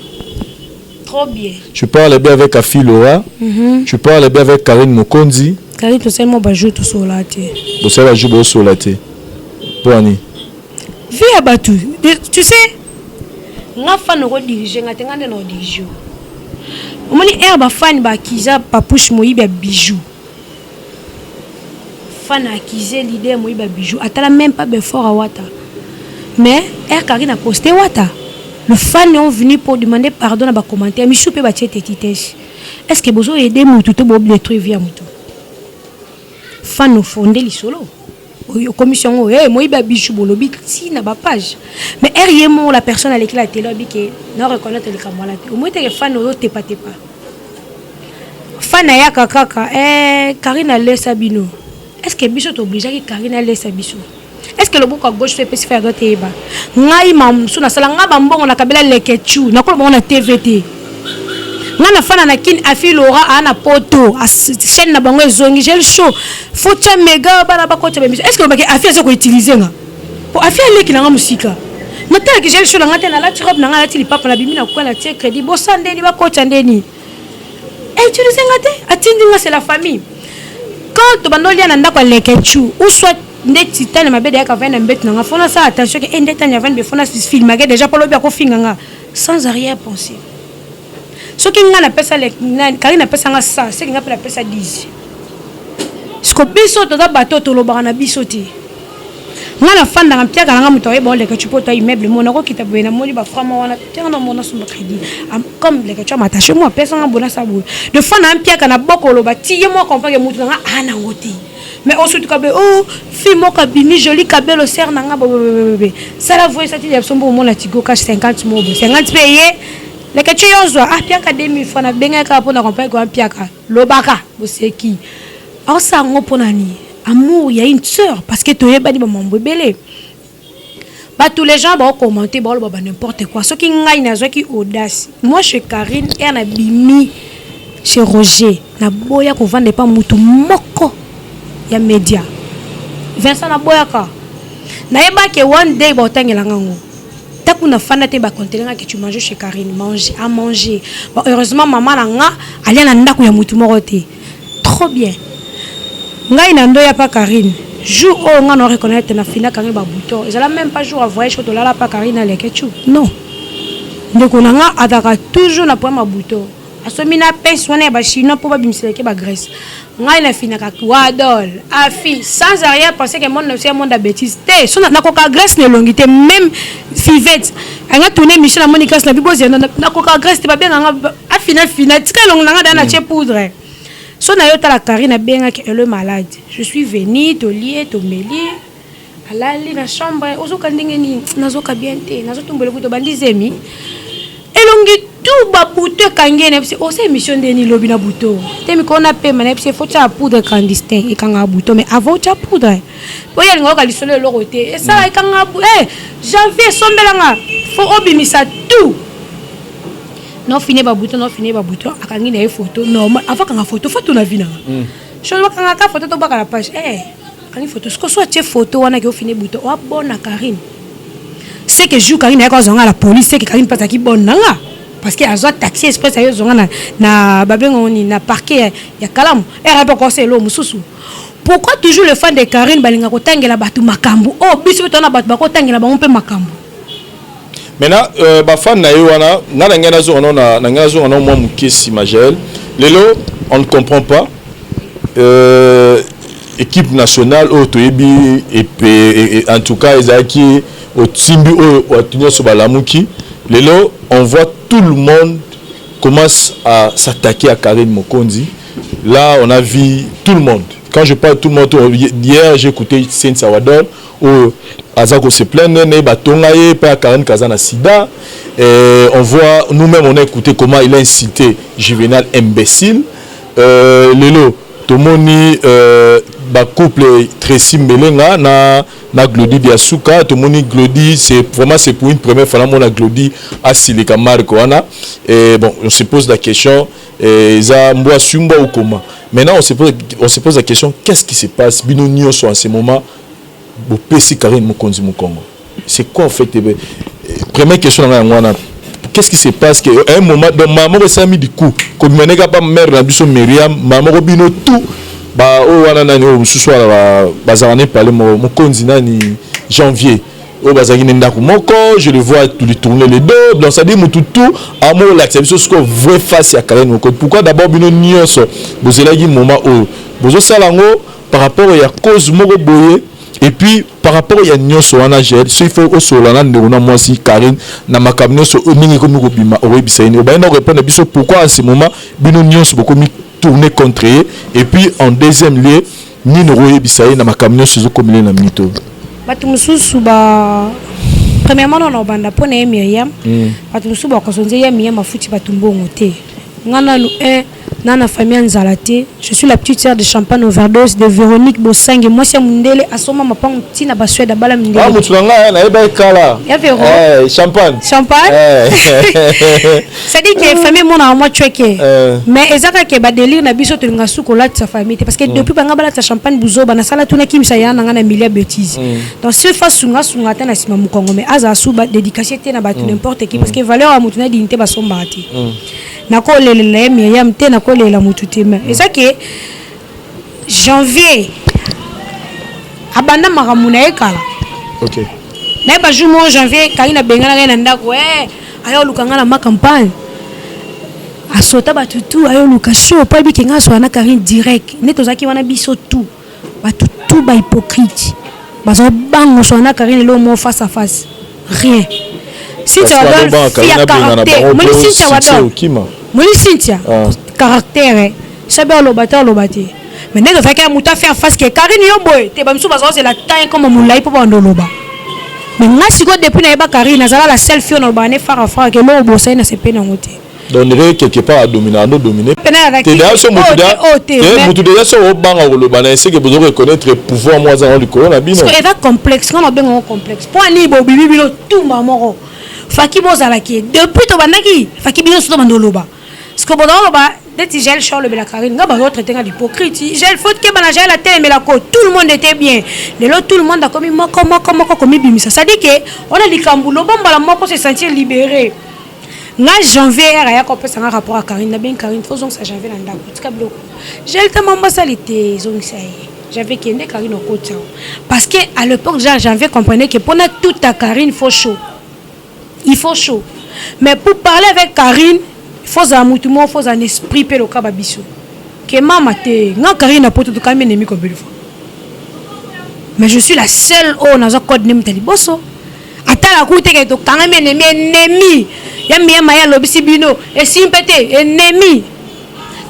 B: Trop bien.
A: Tu parles bien avec Afi Laura?
B: Mm -hmm.
A: Tu parles bien avec Karine Mokonzi?
B: Karine, tosali mwa bajour tosola te.
A: Bosali bajour bosola te, mpo ani?
B: Vie ya bato, tu sais, nga fan okodirige nga te, nga nde na odirige yo. Omoni aire bafani baakiza Papouche moyibi ya bijou, fan accusé leader moyibi ya bijou, atala même pas befort awata, mais aire Karine a posté wata, le fan ont venu pour demander pardon na bacommentaire misu mpe batie tetitege. Est ce que bozo aider mutu to bodétruire vie ya mutu? Fan ofonde lisolo okomisi yango hey, moyibi ya bijou, bolobi ntina bapage, mais ere ye moko la personne aleki la tele oyebi ke na reconnaître likambo wana te. Omoi teke fan ozotepatepa, fan ayaka kaka eh, Karine alesa bino. Est ce que biso toobligeaki Karine alesa biso? Est ce que loboko ya gauche so epesi fa ya droite eyeba? Ngai mamosu nasala ngai bambongo nakabela Lekechu, nakoloba ngo na TV te. Ngai nafanda na Kini, Afi Lora aa na Poto, chaîne na bango ezongi. Gel Show faut tia mega bana bakota bemiso. Est ce que obaki Afi aza koutilize nga po Afi aleki na nga mosika? Natalaki Gel Show na nga te, nalati robe na nga, nalati lipapa, nabimi na kwa, natie crédit, bosa ndeni bakota ndeni utilize nga te, atindi nga. C'est la famille. Quand tobanda olia na ndako ya Lekechu ou soit nde titane mabe deyaka avandi na mbeto na nga, fo nasala attention ke e nde tani avandi be, fo nafilmake déjà mpo lobi akofinga nga sans arrière pensée. Soki nga napesa Kari, napesa nga 100, seki nga mpe napesa 10. Siko biso toza bato tolobaka na biso te. Nga nafandaka mpiaka na nga, moto ayeba oleka tu mpo to immeuble mo nakokita boye, namoni baframa wana tianga na mona somba crédit comme leka tu amatache mo apesanga boye, nasala boye de fois na mpiaka na boko oloba ti ye mo comprendre motu na nga aa nango te. Mais osutuka be o fille moko abimi joli kabelo sere na nga bobebebe sala voye sati ya biso mbo omona Tigo Cash 50 mo boye 50 mpe ye leka tu yozwa ah piaka 2000 fois nabengaki kaka mpona comprendre kwa mpiaka lobaka boseki aosala yango mpona nini. Amour ya une sœur, parce que toyebani bamambo ebele. Bato, les gens baocommenter, baoloba ba n'importe quoi. Soki ngai nazwaki audace, moi chez Karine, ere nabimi chez Roger, naboya kovanda epa mutu moko ya média. Vincent, naboyaka, nayebaki one day baotangelanga yango. Ntango nafanda te, bakontele nga ke tu manges chez Karine, manger à manger. Bon, heureusement mama na nga alia na ndako ya mutu moko te. Trop bien. Ngai na ndoya pa Karine, jour oyo nga na reconnaître na finaka ngai babouton, ezala même pas jour ya voyage oyo tolala pa Karine aleke tu. Non, ndeko na nga azalaka toujours na problème ya bouton. Asombi na pince wana ya ba chinois mpo babimiselaki ba graisse. Ngai nafinaka wadol afi sans arrière penser que monde na biso ya monde ya bêtise te. So nakoka graisse na elongi te, même fivette anga tourner émission na moni graisse na bibozi, nakoka graisse te. Babenga nga afina fina, tika elongi na nga da na tie poudre. So na yo tala Karine, abengaki, elle est malade. Je suis venu, tolie, tomeli, alali na chambre. Ozoka ndenge nini? Nazoka bien te, nazotumbola kutu. Bandi zemi, elongi tu babuto ekangi ye. Na biso osa émission ndeni lobi na buto te, mikolo na pema na biso, faut tia poudre clandestin ekangaka buto. Mais avant otia poudre, po ye alinga oyoka lisolo, eloko te esala ekangaka. Janvier esombelanga, faut obimisa tout nofine babuto, nofine babuto. Akangi na ye photo normal. Avant akanga photo, faut tuna vi nanga chose. Bakangaka photo, tobaka na page. Akangi photo siko so atie photo wana ke ofine buto oabona Karine. C'est que jour Karine ayaka ozwanga la police, c'est que Karine mpe azalaki bonne nanga, parce que azwa taxi express aye ozwanga na babengango nini, na parquet ya Kalamu. Ere mpe okosa eloko mosusu. Pourquoi toujours le fan de Karine balinga kotangela bato makambo oyo? Biso mpe tona bato bakotangela bango mpe makambo.
A: Maintenant, bafan na ye wana, nga na ngai nazonga no na ngai nazonga no mwa moke nsima. Jael, lelo on ne comprend pas équipe nationale oyo toyebi en tout cas ezalaki otimbi oyo bato nyonso balamuki. Lelo on voit tout le monde commence à s'attaquer à Karine Mokonzi. Là, on a vu tout le monde. Quand je parle de tout le monde, hier j'ai écouté Cynthia Wadol oyo aza ko se plaindre ne batonga ye mpe ya Karine kaza na sida. Et on voit, nous-mêmes on a écouté comment il a incité Juvenal imbécile. Lelo tomoni bacouple Tracy Mbelenga na Glody Diasuka. Tomoni Glody, c'est vraiment, c'est pour une première fois namona Glody asilika marque wana. Et bon, on se pose la question, eza mbwa sumbwa ou comment? Maintenant on se pose la question, qu'est-ce qui se passe? Bino nyonso en ce moment bopesi Karine Mokonzi mokongo, c'est quoi en fait? Eh ben, première question na ngai yango wana: qu'est-ce qui se passe que à un moment donc mama moko esalami du coup kobima ndenge pa mare na biso Miriam, mama moko bino tout ba oyo wana nani oyo mosusu wana bazalaka ne pale mokonzi nani Janvier oyo bazalaki ne ndako moko, je le vois lui tourner le dos. Donc ça dit mutu tout amolakisa biso sikoyo vraie face ya Karine Mokonzi. Pourquoi d'abord bino nyonso bozelaki moment oyo bozosala yango par rapport ya cause moko boye? Et puis par rapport ya nyonso wana, Jael, so il faut osolola na ndeko na mwasi Karine na makambo nyonso oyo ndenge ekomi kobima, okoyebisa ye nini? Obaye na korépondre biso pourquoi en ce moment bino nyonso bokomi tourner contre ye? Et puis en deuxième lieu, nini okoyebisa ye na makambo nyonso ezokomile na minute oyo?
B: Bato mosusu ba, premièrement nano obanda mpo na ye Miriam. Bato mosusu bakozwa ye Miriam afuti bato mbongo te. Nga nanu un na na famille ya nzala te. Je suis la petite sœur de Champagne Overdose de Véronique Bosange, mwasi ya mondele, asomba mapango ntina Basuède, abala
A: Ah,
B: mindele.
A: Motu na ngai nayeba ekala.
B: Ya Véro.
A: Eh, Champagne.
B: Champagne.
A: Eh.
B: C'est-à-dire que famille emonaka mwa cweke.
A: Eh.
B: Mais eza kaka badélire na biso, tolinga su kolatisa famille te, parce que depuis banga balatisa Champagne buzoba, nasala tuna kimisa ya na nga na milia bêtise. Donc si fa sunga sunga ata na nsima mokongo, mais azala su badédicace te na bato n'importe qui, parce que valeur ya motu na dignité basombaka te. Nakolelela ye Miriam te, nakolela motu te. Mais eza ke Janvier abanda makambo na ye kala. Nayeba jour moko Janvier kangi na bengana ngai na ndako, aya oluka ngai na ma campagne, asota bato tu, aya oluka show po ayebi ke ngai asola na Karine direct. Nde tozalaki wana biso tu, bato tu bahypocrite bazobanga osola na Karine eloko moko face à face, rien. Cynthia Wadol, fille ya caractère. Moni Cynthia Wadol,
A: okima.
B: Moni Cynthia.
A: Ah.
B: Caractère sabi oloba te, oloba te. Mais ndenge tozalaki ya moto afaire face ke Karine yo boye te, bamisu bazozela temps comme molai mpo bando oloba. Mais nga sikoyo, depuis nayeba Karine, nazala la seule fille oyo nalobaka ne fara fara ke eloko bosali na sepe nango te.
A: Donc on dirait quelque part adomine, ando domine.
B: Pena azalaki
A: te d'ailleurs so motu
B: oyo te, oyo te, mais
A: motu déjà so obanga koloba na eseke bozo reconnaître pouvoir mo aza na likolo na bino.
B: Parce que eza complexe, nga nabenga ngo complexe. Mpo ani bobimi bino tumba moko faki bozalaki depuis tobandaki faki bino so tobanda oloba, parce que boza oloba neti Jael Show olobela Karine, nga bazotraite nga d'hypocrite. Jael faut keba na Jael atelemelako. Tout le monde était bien, lelo tout le monde akomi moko moko moko komibimisa. C'est à dire ke wana likambo loba mbala moko se sentir libéré. Nga Janvier ere aya kopesa nga rapport ya Karine, nabengi Karine, fo zongisa Janvier na ndako, tika biloko Jael te, mambo asali te, ezongisa ye Janvier, kende Karine okoti awa. Parce que à l'époque déjà Janvier comprenait que mpona tout à Karine faut chaud, il faut chaud. Mais pour parler avec Karine, il Faut ozala mutu moko, faut ozala na esprit mpe lokaba biso ke mama te. Nga Karine na poto tokami ennemi combien de fois, mais je suis la seule oyo nazwa code ne moto ya liboso atala ku te ke tokangami ennemi. Ennemi ya miyama ye alobisi bino esimi mpe te. Ennemi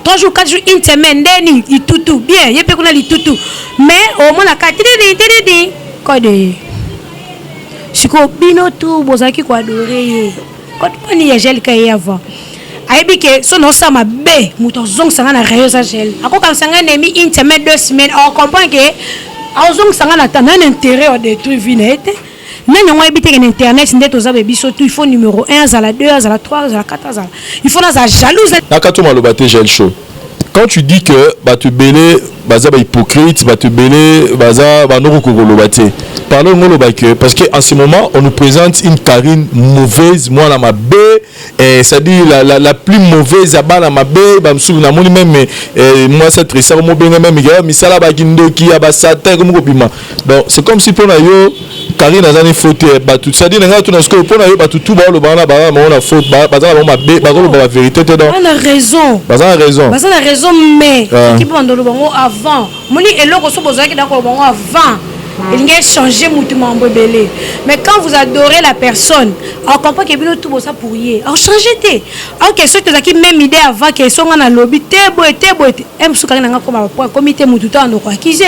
B: 3 jours, 4 jours, une semaine, ndeni litutu bien ye mpe kuna litutu, mais omonaka tididi tididi code ye. Sikoyo bino tu bozalaki koadorer ye, code mponi ya gel ka ye avant. Ayebi ke so naosala mabe, moto azongisa nga na rayon eza gel. Akokanisa nga ennemi une semaine, 2 semaines, acomprendre ke azongisa nga na ta nani intérêt odétruire vie na ye te. Nani yango ayebi teke na internet nde toza be biso tu, il faut numéro 1 azala, 2 azala, 3 azala, 4 azala, il faut nazala jalouse.
A: Nakati maloba te. Jael Show, quand tu dis que bato ebele baza bahypocrite, bato ebele baza banoko koloba te, parlons ngoloba que parce que en ce moment on nous présente une Karine mauvaise, mwana mabe, eh, c'est-à-dire la plus mauvaise ya bana mabe. Bamosusu namoni même, eh, mwasi atresaka mobenga même ke misala bakindoki ya basatan ekomi kobima. Donc c'est comme si mpona yo Karine aza ni faute te. Bato, c'est-à-dire na ngai tuna sikoyo, mpona yo bato tu baoloba wana baza na bango na faute, baza na bango mabe, bazoloba bavérité te? Donc
B: baza na raison.
A: Baza na raison.
B: Baza na raison, mais soki banda oloba bango avant, moni eloko so bozalaki da koloba bango avant, elingi échanger mutu mambo ebele. Mais quand vous adorez la personne, acomprend ke bino tu boza pour ye, achanger te. Ok, soki tozalaki même idée avant, ke songa nalobi te boye te, boye te, e mosusu kangi nanga koma bapoint komi te, mutu to andoko accuse.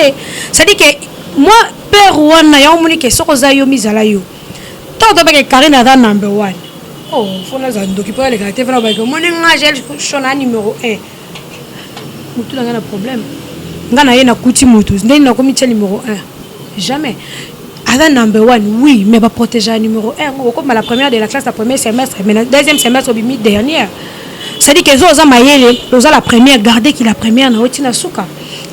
B: C'est à dire que moi père wana yango moni ke soki oza yo, mizala yo ntango tobeke Karine aza number one. Oh, fo nazala ndoki mpo alekaka te. Fana bake omoni nga Jael Show na numéro 1, mutu na ngai na problème, nga na ye nakuti mutu ndeni nakomi tia numéro 1. Jamais. Aza number one, oui, mais baprotège ya numéro 1. Okoma la première de la classe la première semestre, mais na deuxième semestre obimi dernière. C'est-à-dire que ezo oza mayele, oza la première, garde ki la première na oti na suka.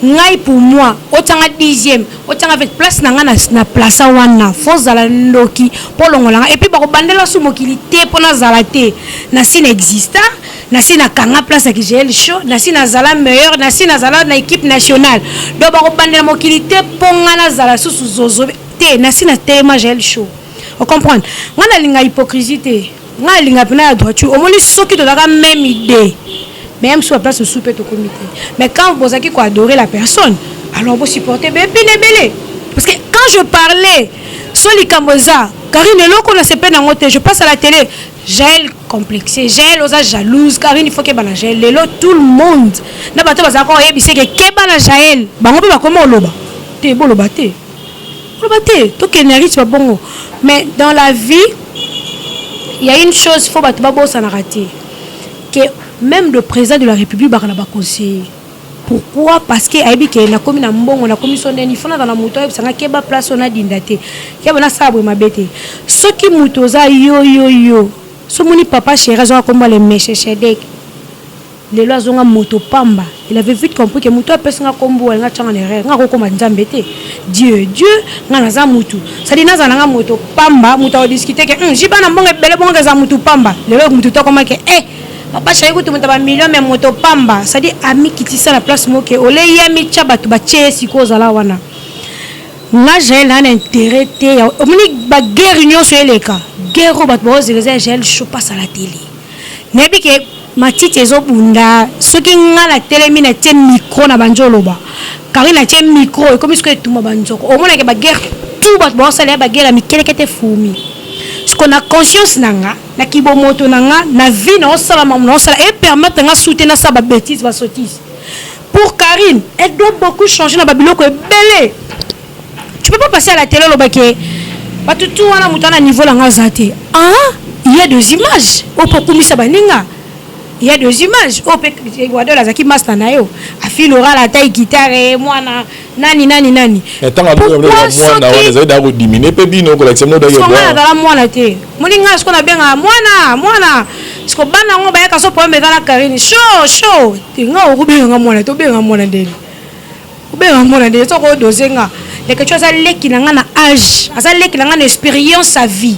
B: Ngai pour moi, otianga dixième, otianga avec place na nga na place wana, fo ozala ndoki mpo olongola nga. Et puis bakobandela su mokili te mpo nazala te. Nasi na exista, nasi nakanga place ya Jael Show, nasi nazala meilleur, nasi nazala na équipe nationale. Donc bakobandela mokili te mpo nga nazala susu zozo te. Nasi na telema Jael Show, ocomprendre? Nga nalinga hypocrisie te, nga nalinga mpena ya droiture. Omoni, soki tozalaka même idée, mais ya mosusu baplace mosusu mpe tokomi te. Mais quand bozalaki koadorer la personne, alors bosupporte bepine ebele. Parce que quand je parlais so likambo eza Karine, eloko na sepe nango te, je passe à la télé, Jael complexé, Jael oza jalouse Karine, il faut keba na Jael. Lelo tout le monde na bato bazalaka oyebisa ke keba na Jael, bango mpe bakoma oloba te. Boloba te, oloba te, tokende na rythme bongo. Mais dans la vie, il y a une chose, faut bato babosanaka te que même le président de la République baka na baconseiller. Pourquoi? Parce que ayebi ke nakomi na mbongo, nakomi so ndeni, fo nazala na moto ayebisanga keba place oyo nadinda te, keba nasala boye mabe te. Soki moto oza yo yo yo, so moni papa chéri azwaka kombo le Melchisedek, lelo azonga moto pamba. Il avait vite compris que moto apesi nga kombo alinga tianga na erreur, nga kokoma nzambe te. Dieu, Dieu, nga naza mutu, c'est-à-dire nazala nanga moto pamba. Moto akodiscute ke jiba na mbongo ebele bongo eza mutu pamba. Lelo motu tokoma ke eh, papa chéri kutu moto bamillion, mais moto pamba. C'est-à-dire amikitisa na place moko ke ole ye amitya, bato batie ye. Sikoyo ozala wana, nga Jael naa na intérêt te. Omoni baguerre nyonso eleka, guerre oyo bato baozela eza ya Jael Show passe à la télé. Nayebi ke matiti ezobunda. Soki nga natelemi, natie micro na banzi, oloba Karine natie micro, ekomi sikoyo etumba banzoko. Omonake baguerre tout bato baosala ya baguerre ya mikeleke te, fumi. Siko na conscience na nga, na kibomoto na nga, na vie naosala mamu naosala epermettre nga su te nasala babêtise, basotise. Pour Karine, elle doit beaucoup changer na babiloko ebele. Tu peux pas passer à la télé olobaki bato tu wana moto ana niveau na nga aza te. Ah, il y a des images oyo mpo okumisa baninga, il y a des images oyo mpe Wadol azalaki master na yo, afili oral ata guitare mwana nani nani nani.
A: Ntango mwana wana ezali daa kodimine mpe bino kolakisa bino.
B: Songa nazala mwana te. Moni ngai siko nabengaka mwana mwana, siko bana yango bayaka so problème eza na Karine Show Show te. Nga okobenganga mwana te, obenga mwana ndeni, obenga mwana ndeni? Soko odose nga leke ti aza leki na nga na âge, aza leki na nga na expérience ya vie,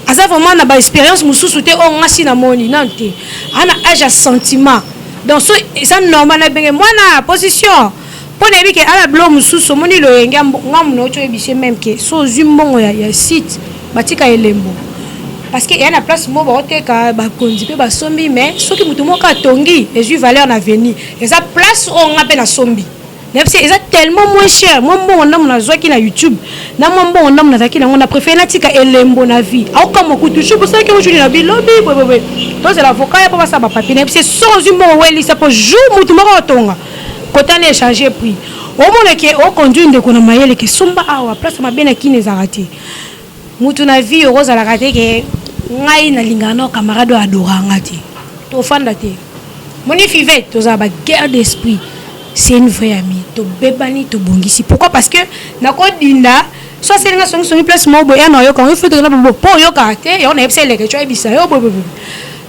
B: aza vraiment na baexpérience mosusu te oyo nga si namoni nanu te. Aza na âge ya sentiment, donc so eza normal nabenge mwana position mpo nayebi ke ala bilo mosusu. Omoni loyenge nga mona oti oyebisi même ke so ozwi mbongo ya site, batika elembo. Parce que eya na place moko baoteka, bakonzi mpe basombi, mais soki motu moko atongi, ezwi valeur na avenir. Eza place oyo nga mpe nasombi, nayebisi, eza tellement moins cher. Mwa mbongo ndambo nazwaki na YouTube na mwa mbongo ndambo nazalaki nango, na préféré natika elembo na vie. Aokamwa kutu jour bosalaki yango, juli na bilobi boyeboye, tozela avocat ya mpo basala bapapier. Nayebisi, so ozwi mbongo, welisa mpo jour mutu moko otonga kotana échange prix, omona ke oconduire ndeko na mayele ke somba awa. Place mabe na kini ezalaka te. Mutu na vie okozalaka te ke ngai nalingaka na camarade oyo adoranga te, tofanda te. Moni Fivete, tozala baguerre d'esprit, c'est une vraie amie. Tobebani, tobongisi. Pourquoi? Parce que nakodinda so aselinga songisongi place moko boye, ya na oyoka ngo fete na bobo mpo oyokaka te. Yango nayebisa eleke to ayebisa yo boye boye,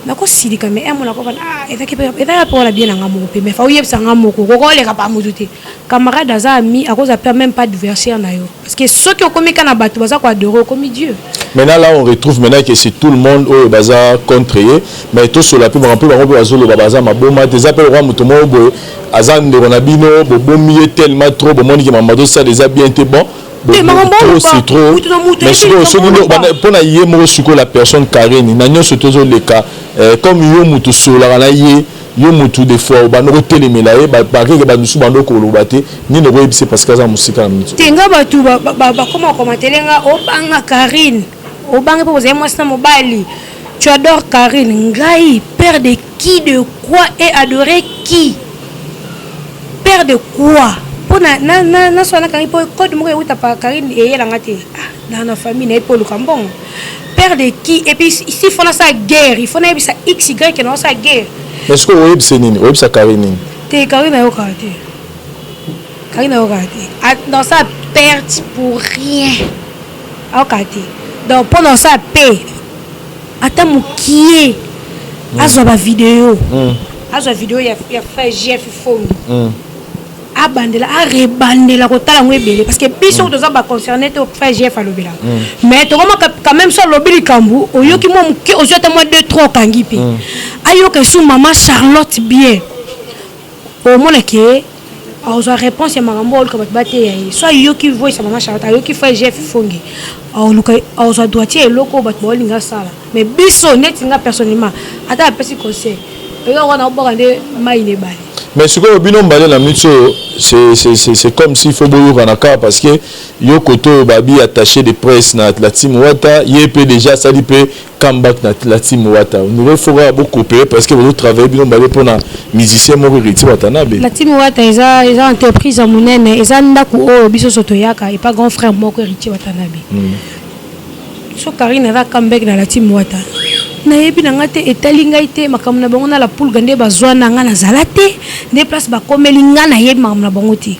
B: nakosilika, mais emo nakofanda, ah, ezaki mpe wana bien na nga moko mpe, mais fa oyebisa nga moko kokoleka pa motu te. Camarade aza ami, akozala mpe même pas adversaire na yo, parce que soki okomi ka na bato baza koadorer, okomi Dieu.
A: Maintenant là, on retrouve maintenant que c'est tout le monde oyo baza contre ye, mais tosola mpe makambo mpe bango mpe bazoloba baza maboma te. Eza mpe lokwa moto moko boye aza ndeko na bino, bobomi ye tellement trop, bomoni ke mama tosala eza bien te. Bon, trop c'est trop. Mais sikoyo soki mpona ye moko sikoyo, la personne Karine na nyonso tozoleka, comme yo moto osololaka na ye, yo motu des fois obanda kotelemela ye, bakeke bamosusu banda koloba te, nini okoyebisa? Parce que aza mosika na mito.
B: Te, nga bato bakoma komatele nga: obanga Karine, obanga mpo bozali mwasi na mobali, tu adores Karine. Ngai, père de qui, de quoi et adorer qui? Père de quoi? Mpo naswana Karine mpo code moko euta pa Karine eyelanga te. Ah, na famille na ye mpo oluka mbongo. Père de qui? Et puis ici, faut nasala guerre, il faut nayebisa x y na osala guerre.
A: Mais sikoyo oyebisa nini? Oyebisa Karine nini?
B: Te, Karine ayokaka te, Karine ayokaka te. Dans sa perte pour rien, ayokaka te. Donc mpo na osala pe ata mokie, azwa bavideo, azwa video ya frère Jeff Fongi, abandela, arebandela kotala yango ebele, parce que biso toza baconcerné te. Frère Jeff alobelaka, mais tokoma quand même so alobi likambo, oyoki mwa moke, ozwi ata mwa 2 3, okangi mpe. Ayoka esu mama Charlotte bien, omona ke azwa réponse ya makambo oluka bato bateya ye. So ayoki voice ya mama Charlotte, ayoki frère Jeff Fongi, aoluka azwa droitier eloko oyo bato baolinga asala. Mais biso neti nga personnellement, ata apesi conseil, oyo wana obwaka nde mai na ebale.
A: Mais sikoyo bino mbale na minute oyo, c'est comme s'il faut boyokana kaka, parce que yo kote oyo babi attaché de presse na la team Wata, ye mpe déjà asali mpe comeback na la team Wata. On faut kaka bocoopérer, parce que bozotravaille bino mbale mpona musicien moko, Héritier Watanabe.
B: La team Wata eza entreprise ya monene, eza ndako oyo biso so toyaka epa grand frère moko, Héritier Watanabe. So Karine aza comeback na la team Wata, nayebi na nga te, etali ngai te. Makambo na bango na la pulga nde bazwa na nga, nazala te nde place bakomeli nga, nayebi makambo na bango te.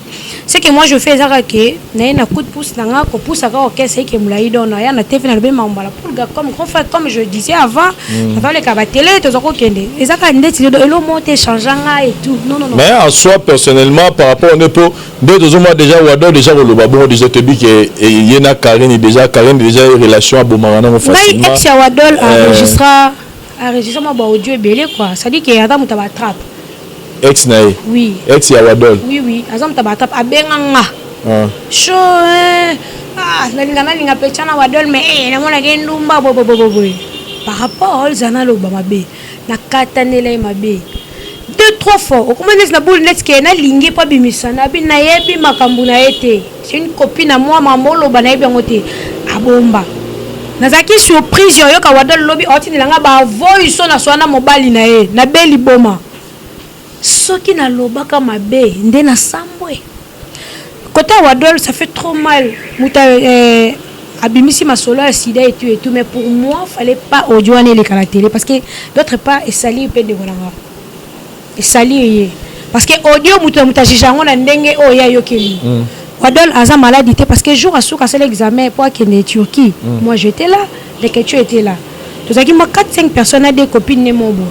B: Ce que moi je fais, ezaka ke naye na coup de pouce na nga, kopusa kaka orchestre eke molai. Donc naya na TV, nalobi makambo ya la pulga comme grand frère, comme je disais avant, nazaleka batele, toza kokende, eza kaka ndeti lelo elo moko te échange nga et tout, non, non, non.
A: Mais en soi, personnellement, par rapport nde mpo nde tozomona déjà Wado déjà koloba bongo, déjà toyebi ke ye na Karine déjà, Karine déjà relation abomaka nango
B: ngai
A: facilement.
B: Ex ya Wadol enregistra mwa baaudio ebele quoi, c'est à dire ke aza moto ya batrape.
A: Ex na ye?
B: Oui.
A: Ex ya Wadol?
B: Oui, aza moto ya batrape, abenga nga.
A: Ah.
B: Sho ah, nalinga mpe tya na Wadol, mais namonaki ndumba boyeboyeboye par rapport olza naloba mabe, nakatanela ye mabe deux trois fois. Okoma neti na bulu, neti ke nalingi mpo abimisa nabi, nayebi makambo na ye te, c'est une copine na moi, makambo oloba nayebi yango te, abomba. Nazalaki surprise ya oyoka Wadol lobi aotindelanga bavoice oyo naswana na mobali na ye, nabeli boma. Soki nalobaka mabe nde nasambwe côté ya Wadol, ça fait trop mal. Moto abimisi masolo ya sida et tout et tout, mais pour moi fallait pas audio wana eleka na télé, parce que d'autre part esali mpe ndeko na nga, esali ye, parce que audio moto na moto ajuge yango na ndenge oyo ye ayokeli. Wadol aza maladi te, parce que jour asuka asala examen po akende Turquie, moi j'étais là, Leketu était là, tozalaki mwa 4 5 personnes na des copines ne mo boye.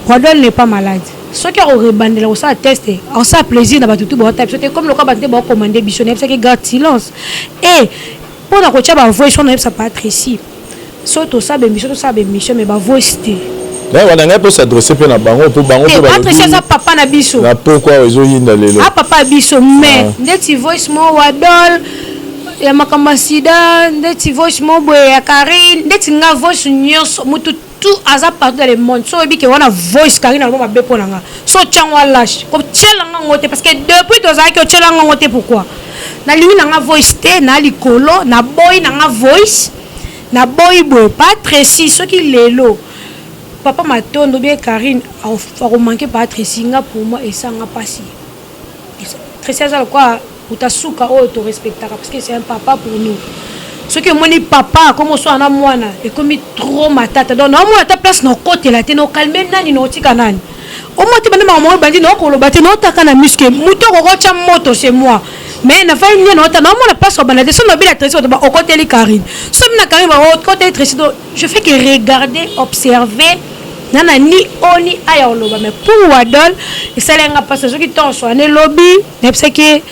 B: Wadol n'est pas malade. Soki akorebandela kosala test, akosala plaisir na bato tu baota biso te, comme lokola bato te baokomande biso. Nayebisaki garde silence e mpo na kotia bavoice wana. Nayebisa Patricie, so tosala bémission, tosala bémission, mais bavoice te.
A: Wana ngai mpo s'adresse mpe na bango, mpo bango
B: mpe Patricie aza papa na biso.
A: Na pokwa ezoyinda lelo.
B: A papa ya biso, mais ndeti voice mo Wadol. Ya makambo ya sida, ndeti voice moko boye ya Carine, ndeti nga voice nyonso mutu tout aza partout dans le monde, so oyebi ke wana voice Carine aloba mabe mpo na nga, so otya ngo alache, kotyela nga ngo te, parce que depuis tozalaki otyela nga ngo te. Pourquoi nalingi na nga voice te? Na likolo naboyi na nga voice, naboyi boye. Pa Tracy, soki lelo papa Matondo bien Carine akomanke pa Tracy, nga pour moi esanga mpasi. Tracy aza lokwa moto asuka oyo torespectaka, parce que c'est un papa pour nous. Soki omoni papa akomi oswana na mwana, ekomi trop matata. Donc naomona ata place na okotela te, na okalme nani, na otika nani, omoi te. Banda makambo oyo bandi, naokoloba te, naotaka na miske moto okokotya moto, c'est moi. Mais nafai nde naota, naomona place obanda te. So nobila Tracy, bato okoteli Karine, so mina Karine okoteli Tracy. Donc je fais que regarder, observer, nana ni oni aya oloba. Mais pour Wadol, esalenga mpasi. Soki ntonso wana elobi, nayebisaki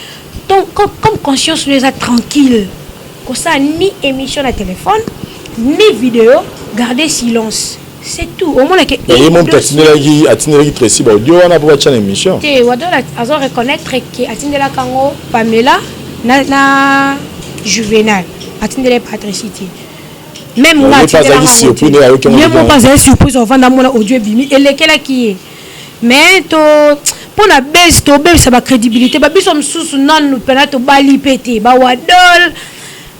B: comme conscience no eza tranquille, kosala ni émission na téléphone ni vidéo, garder silence, c'est tout. Omonake.
A: Ye mo moto atindelaki Tracy baaudio wana mpo batya na émission.
B: Te, Wadol azo reconnaître ke atindelaka yango Pamela na Juvenal, atindela ye Patrici te. Même nga atindelanga, ye moko azali surprise. Ovanda mona audio ebimi, elekelaki ye. Mais to mpo na base tobebisa bacrédibilité babiso mosusu nanu mpena tobali mpe te. Bawadol,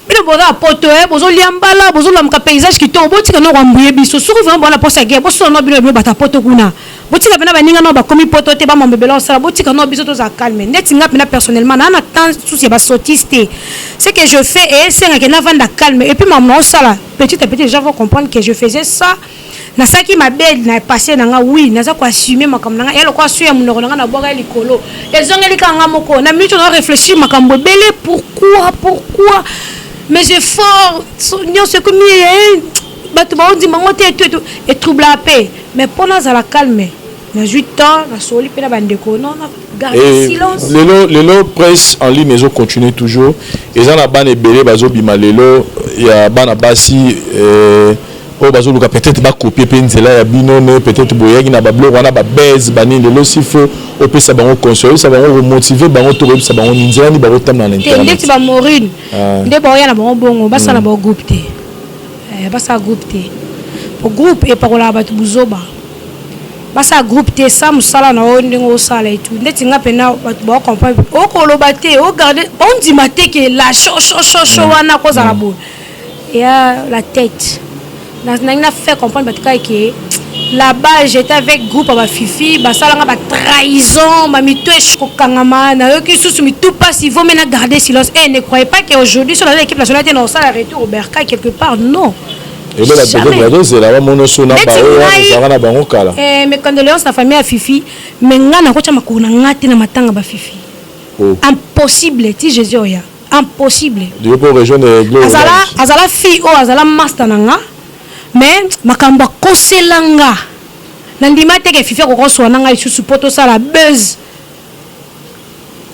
B: bino boza poto, bozolia mbala, bozolamuka paysage kitoko, botika no kwambuye biso. Soki vraiment bona posa guerre, bosala no bino bata poto kuna, botika mpena baninga no bakomi poto te, bamambo ebele osala, botika no biso tozala calme. Ndeti nga mpena personnellement naa na temps susi ya basotise te. Ce que je fais esengaki navanda calme, et puis makambo na osala petit à petit, les gens vont comprendre que je faisais ça. Nasalaki mabe na passé na nga, oui, naza koassume makambo na nga. Ya lokola so ya monoko na nga nabwaka ya likolo, ezongeli kaka nga moko. Na minute na réfléchir makambo ebele, pourquoi, pourquoi mes efforts nyonso ekomi bato baondima ngo te, etu etroublaka mpe. Mais mpo nazala calme, nazwi temps, nasoli mpe na bandeko, non, garde silence.
A: Lelo lelo presse en ligne ezocontinue toujours, eza na bana ebele bazobima lelo ya bana basi oyo bazoluka peut-être bakopie mpe nzela ya bino, ne peut-être boyaki na babiloko wana, babese banini. Lelo s'il faut opesa bango conseil, oyebisa bango, komotive bango to koyebisa bango nzela nini bakotambola na internet?
B: Ndeti bamorine nde baoya na bango bongo, basala bango groupe te, basala groupe te, po groupe epakolaka bato buzoba. Basala groupe te, sa mosala na oyo ndenge osala etu. Ndeti nga mpena, bato baocomprendre, okoloba te, ogarde, ondima te ke la shoshoshosho wana kozala boye ya la tête. Nangi na faire comprendre bato kaka ke là-bas j'étais avec groupe ya bafifi, basalanga batrahison, bamito kokangama, nayoki susu mitu mpasi, vaut mieux na garder silence. Et ne croyez pas que aujourd'hui so naza équipe nationale te, na osala retour au bercail quelque part, non.
A: Elo bato bazozela bamona so na bao wana ezalaka na bango kala.
B: Mes condoléances na famille ya Fifi, mais nga nakotya makolo na nga te na matanga bafifi. Impossible, ti Jésus oya, impossible.
A: Azala,
B: azala fille oyo azala master na nga, mais makambo akosela nga, nandima teke Fifi akokoswa na ngai lisusu mpo tosala buzz,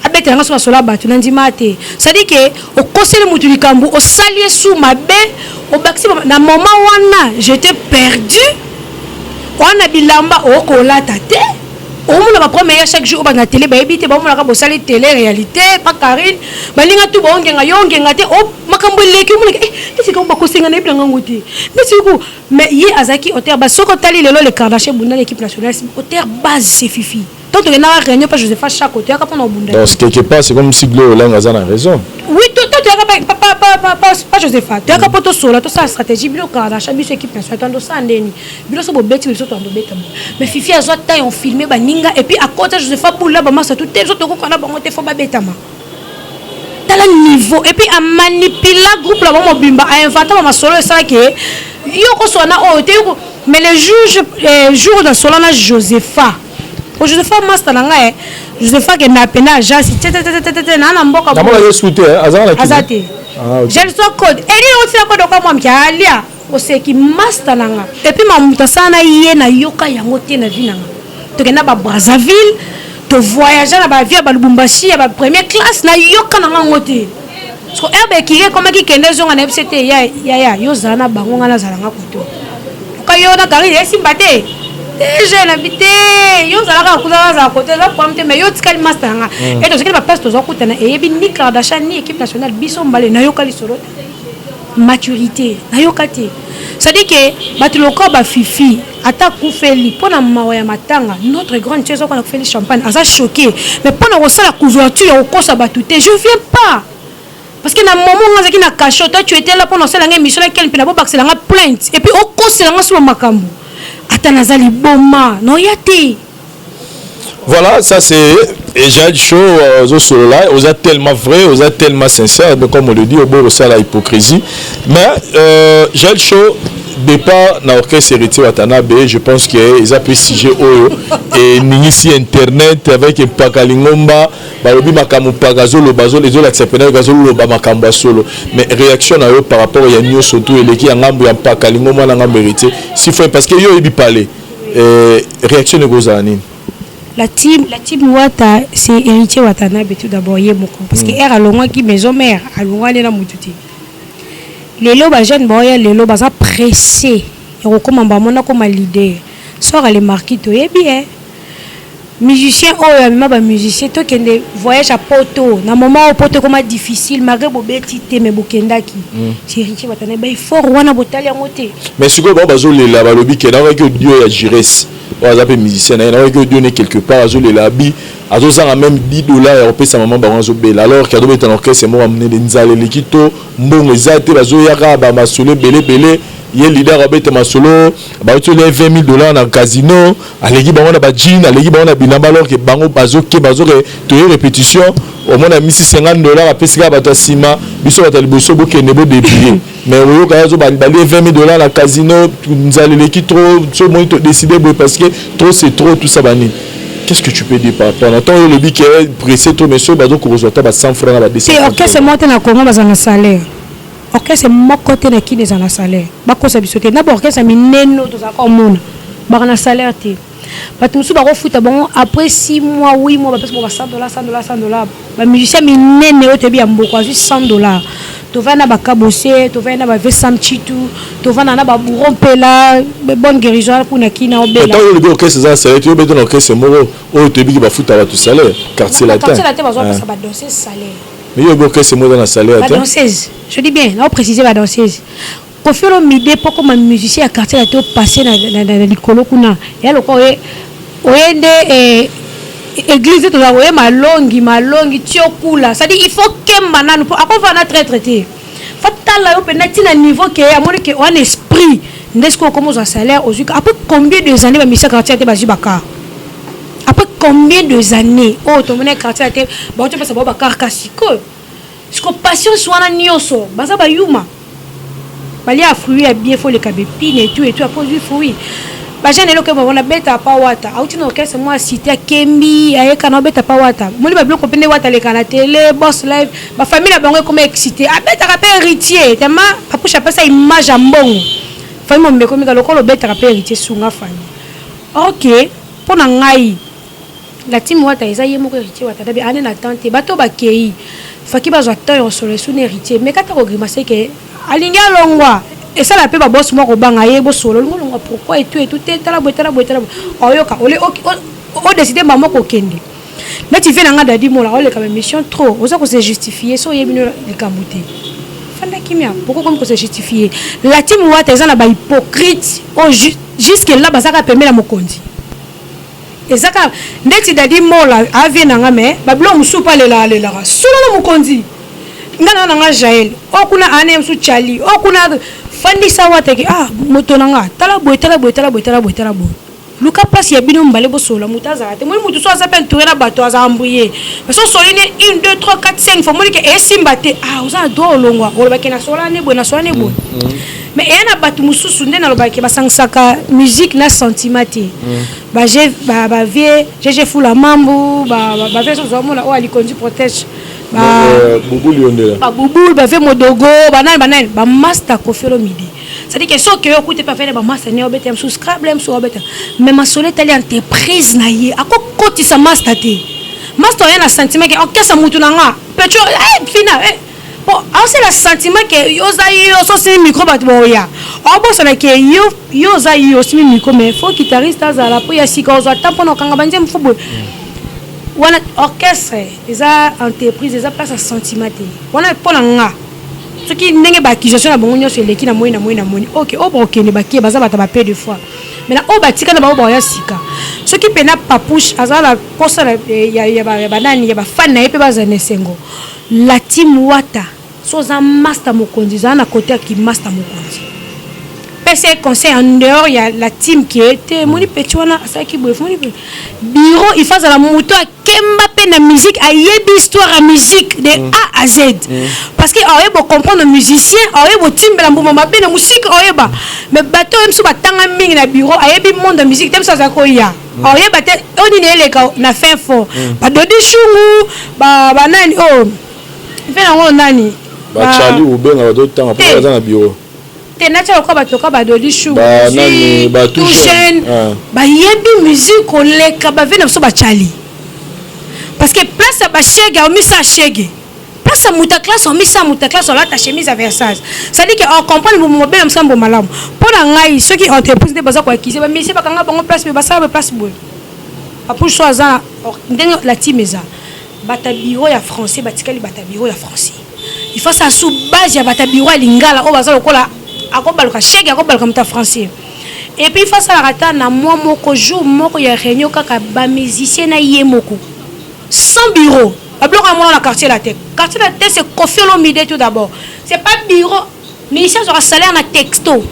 B: abetela nga so masolo ya bato, nandima te. C'est-à-dire ke okoseli motu likambo, osali ye su mabe, obakisi na moment wana j'étais perdu wana, bilamba okolata te, omona bapremier ya chaque jour oyo na télé, bayebi te, baomonaka bosali télé réalité pa Karine, balinga tu baongenga yo, ongenga te, makambo eleki, omonaka neti kamo bakosenga, nayebi na ngango te, neti ko. Mais ye azalaki auteur base. Soki otali lelo le Kardashian ebunda na équipe nationale, auteur base c'est Fifi. Tant tokendaka réunion pa Josepha Chako, toyaka mpona obunda.
A: Donc quelque part c'est comme si Glo Olanga aza na raison.
B: Oui, toyaka pa Josepha, toyaka mpo tosola, tosala stratégie. Bino Kardashian, biso équipe nationale, toando osala ndeni, bino so bobeti biso, toando obeta bo. Mais Fifi azwa temps on filme baninga, et puis akota Josepha bula bamasa tu te, biso tokokana bango te, fo babetama. Tala niveau, et puis amanipula groupe na bango mobimba, ainventa bamasolo esalaki yo koswana na oyo te yoko. Mais le juge jour na sola na Josepha, o Josepha master na ngai, Josepha akenda pena agence tetetetete naa na mboka.
A: Namona ye su te, azala na
B: aza te. Je so code eli otina code okwa mwa mkia alia oseki master na nga. Et puis mamutu asala na ye, nayoka yango te na vie na nga. Tokenda ba Brazzaville, tovoyage na bavie ya balubumbashi ya bapremière classe, nayoka na nga yango te. Parce que herbe ekiri ekomaki kende ezonga, na yebisi te yaya, yo ozala na bango, nga nazala nga koto oka yo na Karine esimba te. Te jeune abi te, yo ozalaka kuna, azala kote, eza problème te, mais yo otikali master na nga. E tozokeli baplace, tozokutana, eyebi ni Kardashian ni équipe nationale, biso mbale nayoka lisolo te. Maturité nayoka te, c'est-à-dire que bato lokola bafifi, ata kufeli mpo na mawa ya matanga, notre grande sœur ezokona kufeli champagne, aza choqué, mais mpo na kosala couverture ya kokosa bato te, je viens pas, parce que na moment nga azalaki na cachot, toi tu étais là mpo na osala nga émission nakele mpe na bobakisela nga plainte et puis okosela nga solo makambo, ata naza liboma noya te.
A: Voilà, ça c'est Jaël Show, là, vous êtes tellement vrai, vous êtes tellement sincère, mais comme on le dit, au bord ça la hypocrisie. Mais Jaël Show, départ na orchestre Héritier Watanabe, je pense qu'ils ont pris sujet oyo et ningisi internet avec Mpaka Lingomba, balobi makambo mpaka azoloba, ezolakisa pena azoloba makambo ya solo. Mais réaction na yo par rapport ya nyonso tout eleki ya ngambo ya Mpaka Lingomba na ngambo Héritier, si faut, parce que yo oyebi parler, réaction ekozala nini?
B: La team Wata, c'est Héritier Watanabe tout d'abord, ye moko, parce que r alongwaki maison mère, alongwani na motu te. Lelo bajeune baoya, lelo baza pressé ya kokóma, bamona koma leader sor alemarki. Toyebi e musicien oyo amema bamusicien, tokende voyage ya poto na moment oyo poto ekoma difficile, malgré bobeti te, mais bokendaki. C'est Héritier Watanabe, baeffort wana botali yango te.
A: Mais sikoyo bango bazolela, balobi ke nakokaki audio ya Jires oyo aza mpe musicien na ye, nakokaki audio ne quelque part, azolela abi azozanga même 10 $ ya kopesa mama bango azobela, alors ke azobeta na orchestre moko ya monene, nzala eleki to mbongo eza te, bazoyaka bamasolo ebele ebele. Ye leader abeta masolo, bauti olia 20 000 $ na casino, aleki bango na bajean, aleki bango na bilamba, alors ke bango bazoke bazoke toye répétition, omona misi 50 $, apesi kaka bato ya nsima, biso bato ya liboso bokende bodébrouiller. Mais oyoka ye azo balie 20 000 $ na casino, nzala eleki trop, so omoni todécide boye parce que trop c'est trop, tout ça banini. Qu'est-ce que tu peux dire par rapport na ntango oyo olobi ke pressé trop, mais soki bazokozwa ata ba 100 francs na ba 200?
B: Te, orchestre moko te na Congo baza na salaire. Orchestre moko te na Kini eza na salaire. Bakosa biso te. Na baorchestre minene oyo tozalaka omona, baka na salaire te. Bato mosusu bakofuta bango après 6 mois, 8 mois, bapesi bango ba 100 $, 100 $, 100 $. Bamusicien minene oyo toyebi ya mboko azwi 100 $. Tovanda na bakabose, tovanda na bave Sam Chitu, tovanda na babouro mpela, bonne guérison kuna Kina obela.
A: Ntango oyo olobi orchestre eza na salaire te, yo obeta na orchestre moko oyo toyebiki bafuta bato salaire, Quartier Latin.
B: Quartier Latin bazwapesa badanseuse salaire.
A: Mais yo oyebi orchestre moko eza na salaire te.
B: Badanseuse, je dis bien, nao préciser, badanseuse. Kofi Olomide, mpo koma musicien ya Quartier Latin, opasse na likolo kuna, ya lokwa oye oye nde église tozala koye malongi malongi ti okula, c'est-à-dire il faut kemba nanu mpo akovanda na traître te. Faut tala yo mpenza ntina niveau ke amoni ke wana esprit nde sikoyo okoma ozwa salaire. Ozwi après combien de années? Bamusicien Quartier te bazwi bacar après combien de années? Oyo tomoni Quartier te bauti opesa bao bacar, ka sikoyo siko patience wana nyonso baza bayuma, balia fruit ya bien, faut leka bepine et tout et tout, après ozwi fruit. Bajeune eloko babona beta pa Wata, auti na orchestre mwa cité, akembi ayeka na obeta pa Wata, moni babiloko mpe nde Wata aleka na télé, boss live, bafamille na bango ekoma excité, abetaka mpe Héritier tema Papusha, apesa image ya mbongo, famille mombe ekomika lokola obetaka mpe Héritier, sunga famille. Ok, mpo na ngai la team Wata eza ye moko Héritier Wata dabi ane na temps te. Bato bakei faki bazwa temps ya kosolola esuna Héritier, mais kata kogrimace ke alingi alongwa, esala mpe babosi moko kobanga ye, bosolo olingi olongwa pourquoi etu etu te, tala boye, tala boye, tala boye, oyoka odécide mama kokende neti vie na nga. Dadi Mola oleka bamission trop, oza kose justifier so oyebi no likambo te, fanda kimia. Pourquoi komi kose justifier? La team Wata eza na bahypocrite oyo jusque là bazaka pembeni ya mokonzi. Eza kaka ndeti Dadi Mola avie na nga, mais babiloko mosusu mpo alelaka alelaka solo na mokonzi. Nga na nga Jael oyo kuna ane mosusu Chali oyo kuna fandisa Wataki, ah moto na nga, tala boye, tala boye, tala boye, tala boye, tala boye, luka place ya bino mibale bosolola. Moto azala te, moni motu so aza mpe entouré na bato, aza embrouillé, parce que osoli ne 1 2 3 4 5 fois, moni ke esimba te, ah oza na droit olongwa, olobaki nasola ne boye, nasola ne boye. Mais eya na bato mosusu nde nalobaki basangisaka musique na sentiment te. Bavie GG Fula Mambu, bavie so ozomona oyo alikondi protège.
A: Bubul Yondela.
B: Babubul, bavie Modogo, banani banani, bamaster Kofi Olomide, c'est-à-dire que soki oyo okuti mpe afele bamaster ne obeta mosusu scrable mosusu obeta, mais masolo etali entreprise na ye, akokotisa master te. Master oya na sentiment ke okesa mutu na nga petro fina po aosala sentiment ke oza yo so osimi micro, bato baoya. Obosana ke yo yo oza yo osimi micro, mais faut guitariste azala mpo ya sika ozwa temps mpona okanga banzembo, fo boye wana. Orchestre eza entreprise, eza place ya sentiment te wana. Mpo na nga, soki ndenge baaccusation na bango nyonso eleki na moi na moi na moni, ok, oyo bakokende bakie, baza bato bape de fois. Maintenant, oyo batika na bango baoya sika, soki mpena Papouche aza na posa ya banani ya bafan na ye mpe bazala na esengo, la team Wata, so oza master mokonzi, ezala na côté ya kimaster mokonzi, pesa ye conseil en dehors ya la team ke te moni petit wana asalaki boye. Moni bureau, il faut azala moto akemba mpe na musique, ayebi histoire ya musique de A à Z, parce que aoyeba comprendre musicien, aoyeba otimbela mbuma mabe na musike, aoyeba. Mais bato oyo mosusu batanga mingi na bureau, ayebi monde ya musique te. Mosusu azalaki koya, aoyeba te oyo nini eleka na fin fond, badodi shungu, banani oyo mpe nango nani.
A: Bachali obenga bato otanga mpo baza na bureau.
B: Te, natia lokola bato lokola badodi shungu, jeune bayebi musique koleka bave na biso bachali, parce que place ya bashege aomisa ashege, place ya moto ya classe aomisa moto ya classe, olata chemise ya Versace. C'est-à-dire que ocomprendre bomo mobela mosambo malamu. Mpo na ngai, soki entreprise nde baza koaccuser bamusicien, bakanga bango place boye, basala boye, place boye, Papouche so aza ndenge la team eza, bato ya bureau ya français batikali bato ya bureau ya français. Il faut ça sous base ya bato ya bureau ya lingala oyo baza lokola akobaluka shege, akobaluka moto ya français. Et puis il faut asalaka ata na mwa moko, jour moko ya réunion kaka bamusicien na ye moko, sans bureau. Babiloko ya mona na Quartier Latin, Quartier Latin, c'est Koffi Olomide tout d'abord, c'est pas bureau. Musicien azwaka salaire na texto,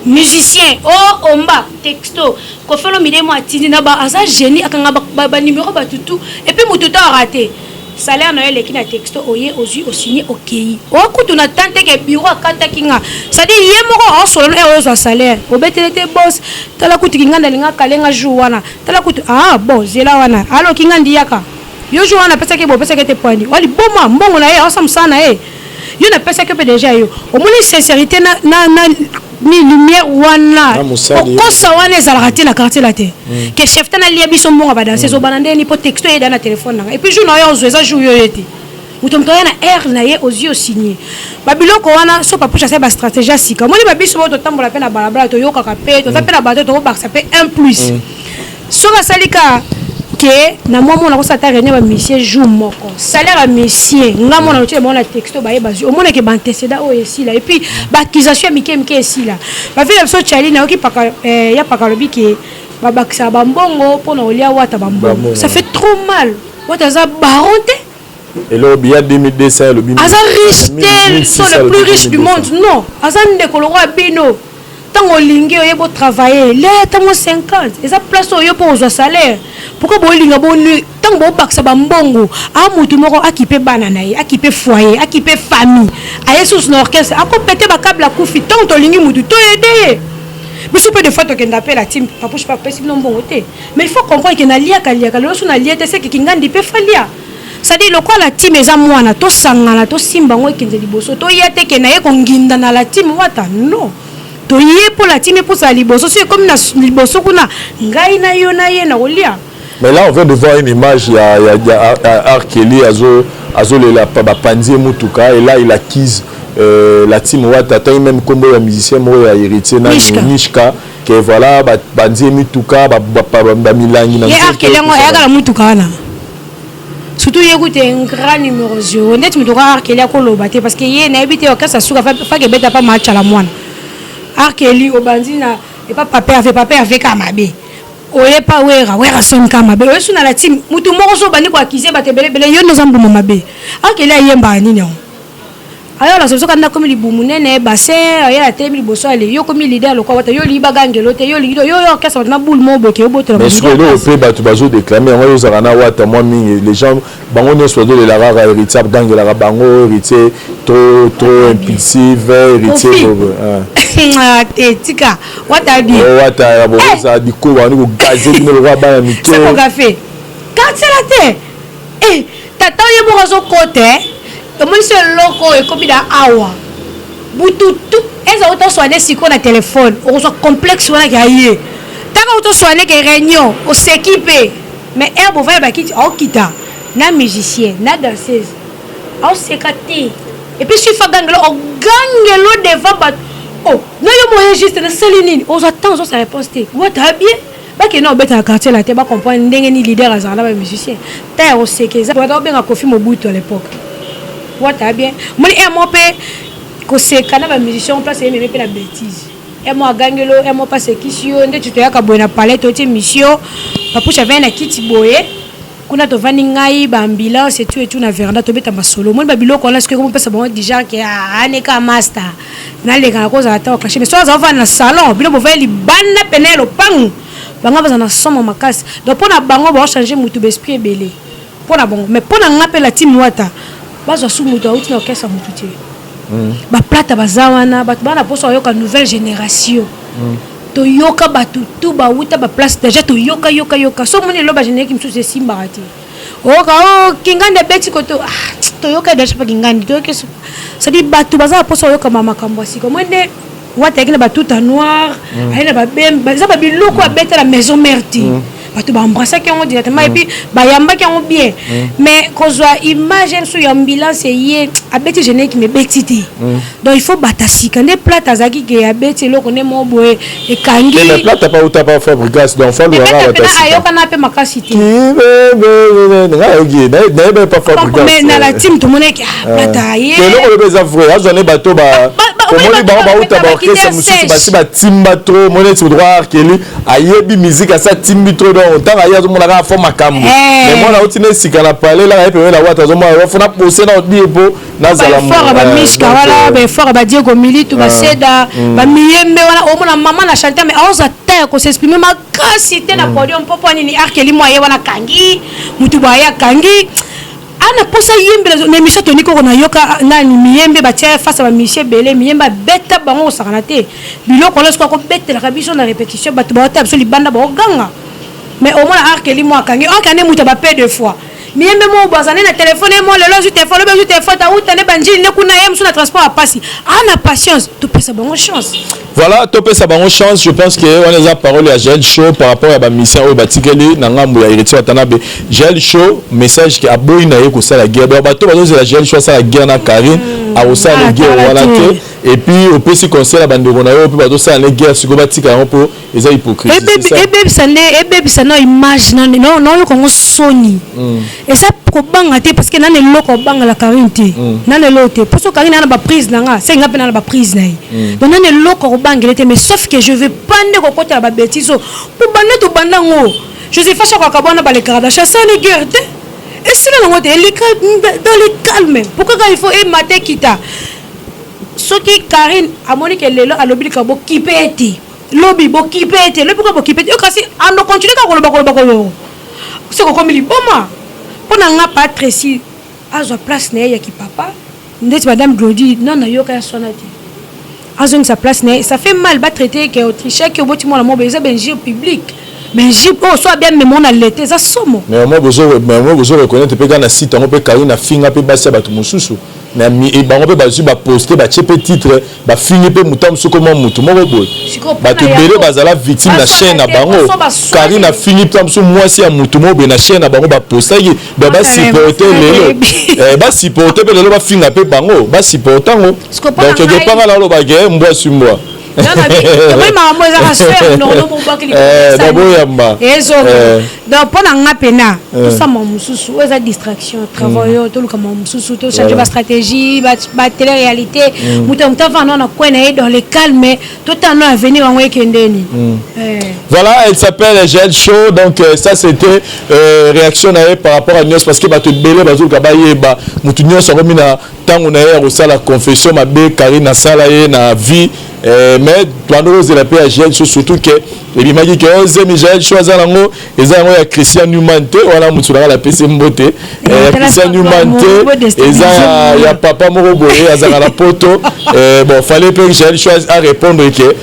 B: musicien o oh, omba texto. Koffi Olomide mo atindi na ba aza génie, akanga banuméro batutu, et puis motu to arate salaire na yo eleki na texto, oye ozwi, osigne, okei. Okutu na tan teke bureau akataki nga, c'est-à-dire ye moko aosolola no oyo ozwa salaire, obetele te bos. Tala kutu kinganda alinga akalenga jour wana, tala kutu, ah bon, zela wana aloki nga ndiyaka yo jour wana apesaki bo opesaki te poani wali boma mbongo na ye, aosa mosala na ye, yo napesaki mpe déjà. Yo omoni sincérité na ni lumière wana, okosa wana ezalaka te na Quartier Latin ke chef te nalia biso mbongo ya badanse, ezobana ndeni mpo texto eyeda na telefone nanga. Et puis jour na yo ozwa, eza jour yo ye te, moto moto aya na aire na ye, ozwi, osigne babiloko wana. So Papouche asali bastratégie ya sika, omoni babiso oyo totambola mpe na balabala, toyokaka mpe, toza mpe na bato, tokobakisa mpe un plus. Soki asali ka ke na mwa mona kosala ta réunion bamusicien jour moko, salaire ya musicien nga mona lotie bango na texto, baye bazwi, omonake baantécédent oyo esila, et puis baaccusation ya mike mike esila. Bavile biso Chali, nayoki paka ya paka alobi ke babakisaka bambongo mpona kolia Wata bambongo. Ça fait trop mal, Wata aza baron te.
A: Elobi ya 2200, elobi
B: aza riche te, so le plus riche du monde, non, aza ndeko lokola bino. Ntango olingi oye botravaille, lia ntango 50 eza place oyo mpo ozwa salaire. Pourquoi bolinga bonu ntango bobakisa bambongo? A motu moko akipe bana na ye, akipe foyer, akipe famille, aye susu na orchestre, akopete bacâble, akufi. Ntango tolingi motu, toyede ye. Biso mpe des fois tokenda mpe la team Papouche mpe apesi bino mbongo te, mais il faut comprendre ke naliaka liaka lelo, so nalie te, seke kingandi mpe falia. C'est-à-dire lokola la team eza mwana, tosangana, tosimba yango, ekende liboso. Toya te ke naye konginda na la team Wata, non. Toye mpo la team epusala liboso. So ekomi na liboso kuna, ngai na yo na ye na kolia.
A: Mais là, on vient de voir une image, il y a R. Kelly, Azo, Azo Lela, Pandier Mutuka, et là, il accuse la team Wata, tant même combo ya musicien, moi, ya héritier,
B: Mishka.
A: Mishka, que voilà, Bandier Mutuka, ba, ba, ba, ba, Milangi,
B: ye R. Kelly yango ayaka na mutuka wana, surtout ye kutu grand numéro 0 ndeti moto ka R. Kelly akoloba te, parce que ye nayebi te orchestre asuka fake ebeta pa machala mwana R. Kelly obandi na epa papa Hervé, papa Hervé ka mabe, oyepa Wera, Wera soni ka mabe, oyesu na la team mutu moko so obandi koaccuser bato ebelebele, yo nde oza mbuma mabe. R. Kelly ayembaka nini yango? Ayola soki anda komi libumu nene bassin, aye atelemi liboso, ale yo komi leader lokwa Wata, yo olingi bagangelo te, yo olingi yo yo orchestre bato na boule moko boke obotola.
A: Mais soki eloko mpe bato bazodéclame yango, oyo ozalaka na Wata mwa mingi, les gens bango nyonso bazolela kaka héritier agangelaka bango, héritier trop trop impulsive, héritier.
B: Te, tika Wata bien.
A: Wata ya bokozala diko bandi kogaze bino lokola bana mike.
B: Sekoka fe Quartier Latin, tata oye moko azokota, omonisi eloko oyo ekomi na awa bututu, eza otoswane sikoyo na telefone, okozwa complexe wana ke aye ntaka otoswane ke réunion oseki mpe. Mais aire bovaya bakiti, aokita na musicien na danseuse, aoseka te. Et puis sufa gangelo, ogangelo devant bato. Oh, na yo moye juste nasali nini? Ozwa temps ozwa sa réponse te. Wata bien. Bakende obeta na quartier la te ba comprendre ndenge ni leader azala na ba musicien. Ta ya koseka eza. Wata obenga Koffi Mobutu à l'époque. Wata bien. Moni e mo pe koseka na ba musicien place ye meme pe na bêtise. E mo agangelo, e mo passe kisi yo nde tutoyaka boye na palais to tie mission. Papouche avait na kiti boye. Kuna tovandi ngai ba ambulance et tout et tout na veranda tobeta masolo omoni ba biloko wana sikoyo ekomopesa bango du genre ke ah neka master naleka nakozala ata oclashe mais soki aza ovanda na salon bino bovandi libanda pene ya lopangu bango baza na somo makasi donc mpo na bango baochange mutu ba esprit ebele mpo na bango mais mpo na nga mpe la team wata bazwa su mutu auti na orchestre mutu te baplata baza wana bato baa na mposa bayoka nouvelle génération. Toyoka batu tout bawuta ba place dejà toyoka yoka yoka so omoni lelo ba generique misusu esimbaka te oyoka oh kingandi abeti koto ah toyoka dejà pa kingandi toyoki c'est à dire batu baza na posa oyoka ba makambo ya sika omoni nde wata ayaki na ba tuta noir aye na ba bemba eza ba biloko abeta na maison mère te bato ba embrassaki yango directement et puis bayambaki yango bien mais kozwa image mosusu ya ambulance eye abeti générique mais ebeti te donc il faut bata sika nde plate azalaki ke abeti eloko nde moko boye ekangi.
A: Mais plate pa uta pa Fabregas donc fa luka
B: kaka bata sika. Ayokana pe makasi te.
A: Nga yoki nayeba pa Fabregas.
B: Mais na la team tomonaki ah plate aye.
A: Eloko lobi eza vrai azwa ne bato ba omoni bango bauta ba orchestre mosusu basi batimba trop omoni neti droit arkeli ayebi musique asi atimbi trop donc ntango aye azomona kaka fo makambo mais mwana auti na esika na palais laka ye pembeni na wata azomona fo na pose na odie mpo nazala
B: baeffort ya bamishka wana baeffort ya badiego militu baseda bamiyembe wana omona mama na chanteur mais aoza ta ya kosexprime makasi te na podium mpo mpo nini arkeli mwa ye wana akangi motu boye aye akangi ana posa yembela na émission toni koko nayoka nani miyembe batia face ya bamisie ebele miyembe abeta bango kosakana te biloko wana soki akobetelaka biso na répétition bato baotala biso libanda baoganga mais omona arkeli mwa akangi oka nde moto ya bape deux fois miyembe moko boye azali na telefone ye mo lelo azwi telefone lobi azwi telefone tauta nde banjili nde kuna ye mosusu na transport ya pasi ana patience topesa bango chance.
A: Voilà, topesa bango chance, je pense que wana eza parole ya Jael Show par rapport ya ba musiciens oyo batikeli na ngambo ya Héritier Watanabe. Jael Show message ke aboyi na ye kosala guerre. Donc bato bazozela Jael Show asala guerre na Karine, akosala guerre wana te. Et puis opesi conseil na bandeko na yo mpe bazosala ne guerre sikoyo batika yango mpo eza hypocrisie.
B: Ebebisa nde ebebisa na image na naoyoka yango soni. Eza kobanga te parce que nani eloko obangela Karine te. Nani eloko te. Poso Karine ana ba prise na nga, se nga mpe nana ba prise na ye. Donc nani eloko kobangela te mais sauf que je veux pas nde kokotela ba bêtises oyo. Po banda tobanda ngo. Josepha Chako akabwana balekaka ba chasse ne guerre te. Esila nango te eleka dans le calme. Pourquoi quand il faut emata ekita? Soki Karine amoni ke lelo alobi likambo bokipe ye te. Lobi bokipe ye te. Lobi ko bokipe te. Yo kasi ando continue kaka koloba koloba koloba. Soki okomi liboma. Mpo na nga pa Tracy azwa place na ye ya kipapa ndeti madame Glody non nayoka ya swana te. Azongisa place na ye ça fait mal ba traiter ke autrichaki oboti mwana moko eza ba injure publique. Ba injure oyo so abia memo na lete eza somo.
A: Mais au moins bozo mais au moins bozo reconnaître pe kaka na site yango pe Carine afinga pe basi ya batu mosusu. Na mi et bango pe bazui ba poste batie pe titre bafingi pe mutu mosusu koma mutu moko boye. Bato ebele bazala victime na chaîne na bango. Carine afingi pe mosusu mwasi ya mutu moko boye na chaîne na bango ba postaki donc ba supporter lelo. Eh ba supporter pe lelo bafinga pe bango ba supporter yango. Donc quelque part là oloba ke mbwa si mbwa.
B: Tomoni makambo ezaka sœur nono mobwaki
A: liboyamba
B: ezonga donc mpo na nga mpena tosala makambo mosusu oyo eza distraction travail oyo toluka makambo mosusu tochange ba stratégie ba télé réalité moto ya moto avanda na coin na ye dans le calme totala no avenir yango ekendeni.
A: Voilà, elle s'appelle Jael Show. Donc ça c'était réaction na ye par rapport à nyonso parce que bato ebele bazoluka bayeba motu nyonso akomi na ntango na ye ya kosala confession mabe Karine asala ye na vie. Mais bando kozela mpe ya Jael Show surtout ke ebimaki ke ozemi Jael Show aza nango eza yango ya Christian Newman te wana motu nanga napesi mbote ya Christian Newman te eza ya papa moko boye azalaka na poto. Bon fallait mpe Jael Show a répondre ke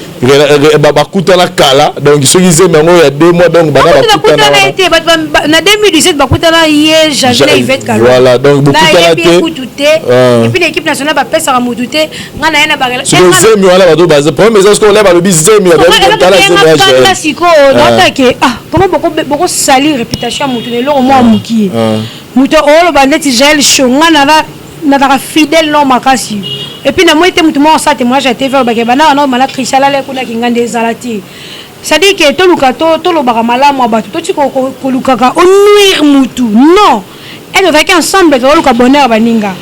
A: bakutana kala donc soki zemi yango ya 2 mois donc bana
B: bakutana wana te na 2017 bakutana ye Janvier Yvette Kalou.
A: Voilà donc bokutana te
B: kutu te et puis l'équipe nationale bapesaka mutu te nga na ye na
A: ba sikoyo zemi wana bato baza problème eza sikoyo olia balobi zemi ya tala zemi ya
B: Jael sikoyo naotake ah comment boko salir réputation ya mutu na eloko mwa mokie moto oloba neti Jael Show nga na Nazalaka fidèle nao makasi. Et puis namoni te mutu moko asala temoignage ya TV alobake banda wana obima na Christian alala kuna kingandi ezala te. C'est à dire que toluka to tolobaka malamu ya batu totika kolukaka o nuire mutu non. Heure tozalaki ensemble tozoluka bonheur ya baninga.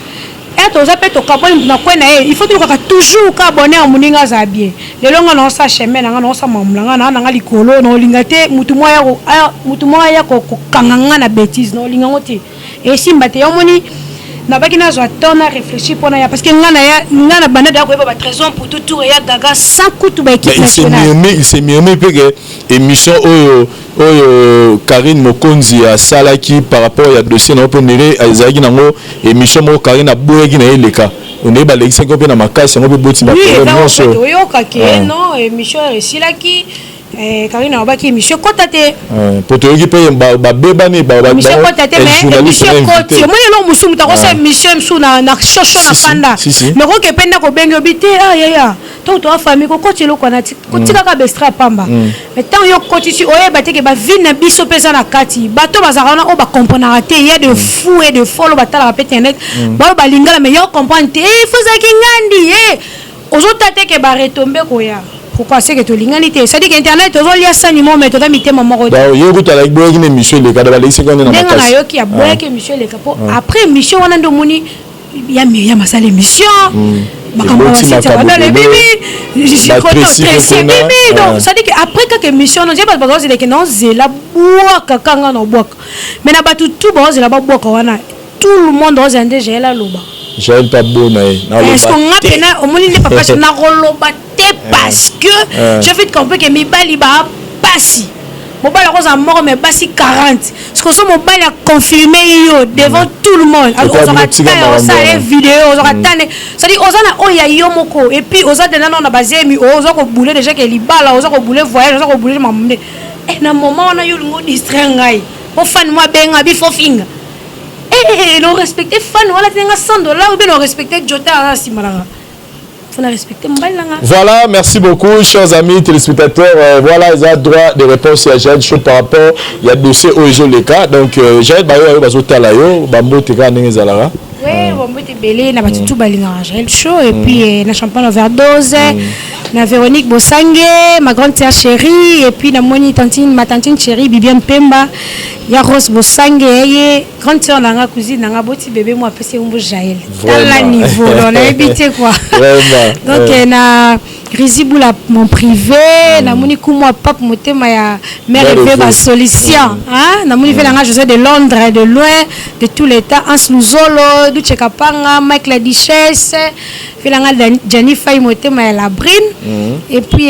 B: Heure toza pe tokabwani mutu na coin na ye il faut tolukaka toujours kaka bonheur ya muninga azala bien. Lelo nga naosala chemin na nga naosala makambo na nga naa na nga likolo naolinga te mutu moko aya mutu moko aya kokanga nga na betise naolinga ngo te. Esimba te omoni nabaki nazwa temps na réfléchir pona ya parce que nga na ya nga na banda da koyeba ba trésor pour tout tour ya gaga sans kutu ba équipe
A: nationale. Il s'est murmuré pe que émission oyo oyo Karine Mokonzi asalaki par rapport ya dossier na mpo ndenge ezalaki nango émission moko Karine aboyaki na ye eleka ondenge balekisaki mpe na makasi yango mpe boti ba problème
B: nyonso. Oyoka ke non émission esilaki. Eh, Karine alobaki émission ekota te.
A: Eh, po toyoki mpe babebani
B: émission ekota te mais émission ekoti omoni eloko mosusu moto akosala émission mosusu na shosho na kanda mais okoki mpe ndako obengi obi te ah yaya ntango toa famille kokoti eloko wana kotikaka bestra ya pamba mais ntango yo okotisi oyeba te ke bavie na biso mpe eza na kati bato bazalaka wana oyo bacomprenaka te ya de fou et de folle oyo batalaka mpe internet baoyo balingala mais yo comprendre te il faut ezalaki ngandi e Ozo ta te ke ba retombe koya. Pourquoi c'est que tolingani te? C'est-à-dire que internet tozo lia sani moko mais toza mitema moko te.
A: Donc ye kutu alaki boyaki na émission eleka donc balekisaki wana na
B: makasi. Ndenge nayoki aboyaki émission eleka po après émission wana nde omoni ya Myriam asala émission. Makambo ya Cynthia Badala ebimi, Tracy ebimi. Donc c'est-à-dire que après kaka émission wana, bato bazozela ke naozela bwaka kanga na bwaka. Mais na bato tout bazozela babwaka wana tout le monde ozela nde Jael aloba.
A: Jael mpe abona ye.
B: Est-ce que nga pena omoni nde papa nakoloba te parce que j'ai vite compris que mibali ba pasi. Mobali akozala moko mais basi 40. Parce que so mobali a confirmé yo devant tout le monde. Ozaka ta osala vidéo, ozaka ta ne. C'est-à-dire oza na oyo ya yo moko et puis oza dena na bazemi, oza ko bouler déjà que libala, oza ko bouler voyage, oza ko bouler makambo nde. Eh na moment wana yo olingi o distraire ngai. Po fan mo abenga bi fo finga. Eh, eh, no respecter fan wana te nga 100 $ ou bien no respecter Jota aza nsima na nga. Faut na respecter mobali na nga.
A: Voilà, merci beaucoup, chers amis téléspectateurs. Voilà, ils ont droit de réponse à Jael Show par rapport à dossier oyo ezoleka. Donc, Jael bayo bayo bazotala yo, bambote kaka ndenge ezalaka.
B: Oui, bambote ebele na bato tu balingaka Jael Show et puis na champagne overdose, na Véronique Bosange, ma grande sœur chérie, et puis na moni tantine, ma tantine chérie Bibiane Pemba, ya Rose Bosange ye grande sœur na nga, cousine na nga, boti bébé moi apesi ye kombo Jael. Tala niveau, donc nayebi te quoi.
A: Vraiment.
B: Donc na Rizzi Boula mon privé, na moni kumwa pape motema ya mère
A: Mère
B: Eve ba
A: Eve.
B: solution, hein, na moni vela nga José de Londres de loin de tout l'état, Hans Luzolo, Duche Kapanga, Mike la Duchesse, vela nga Gianni Fay motema ya Labrine. Et puis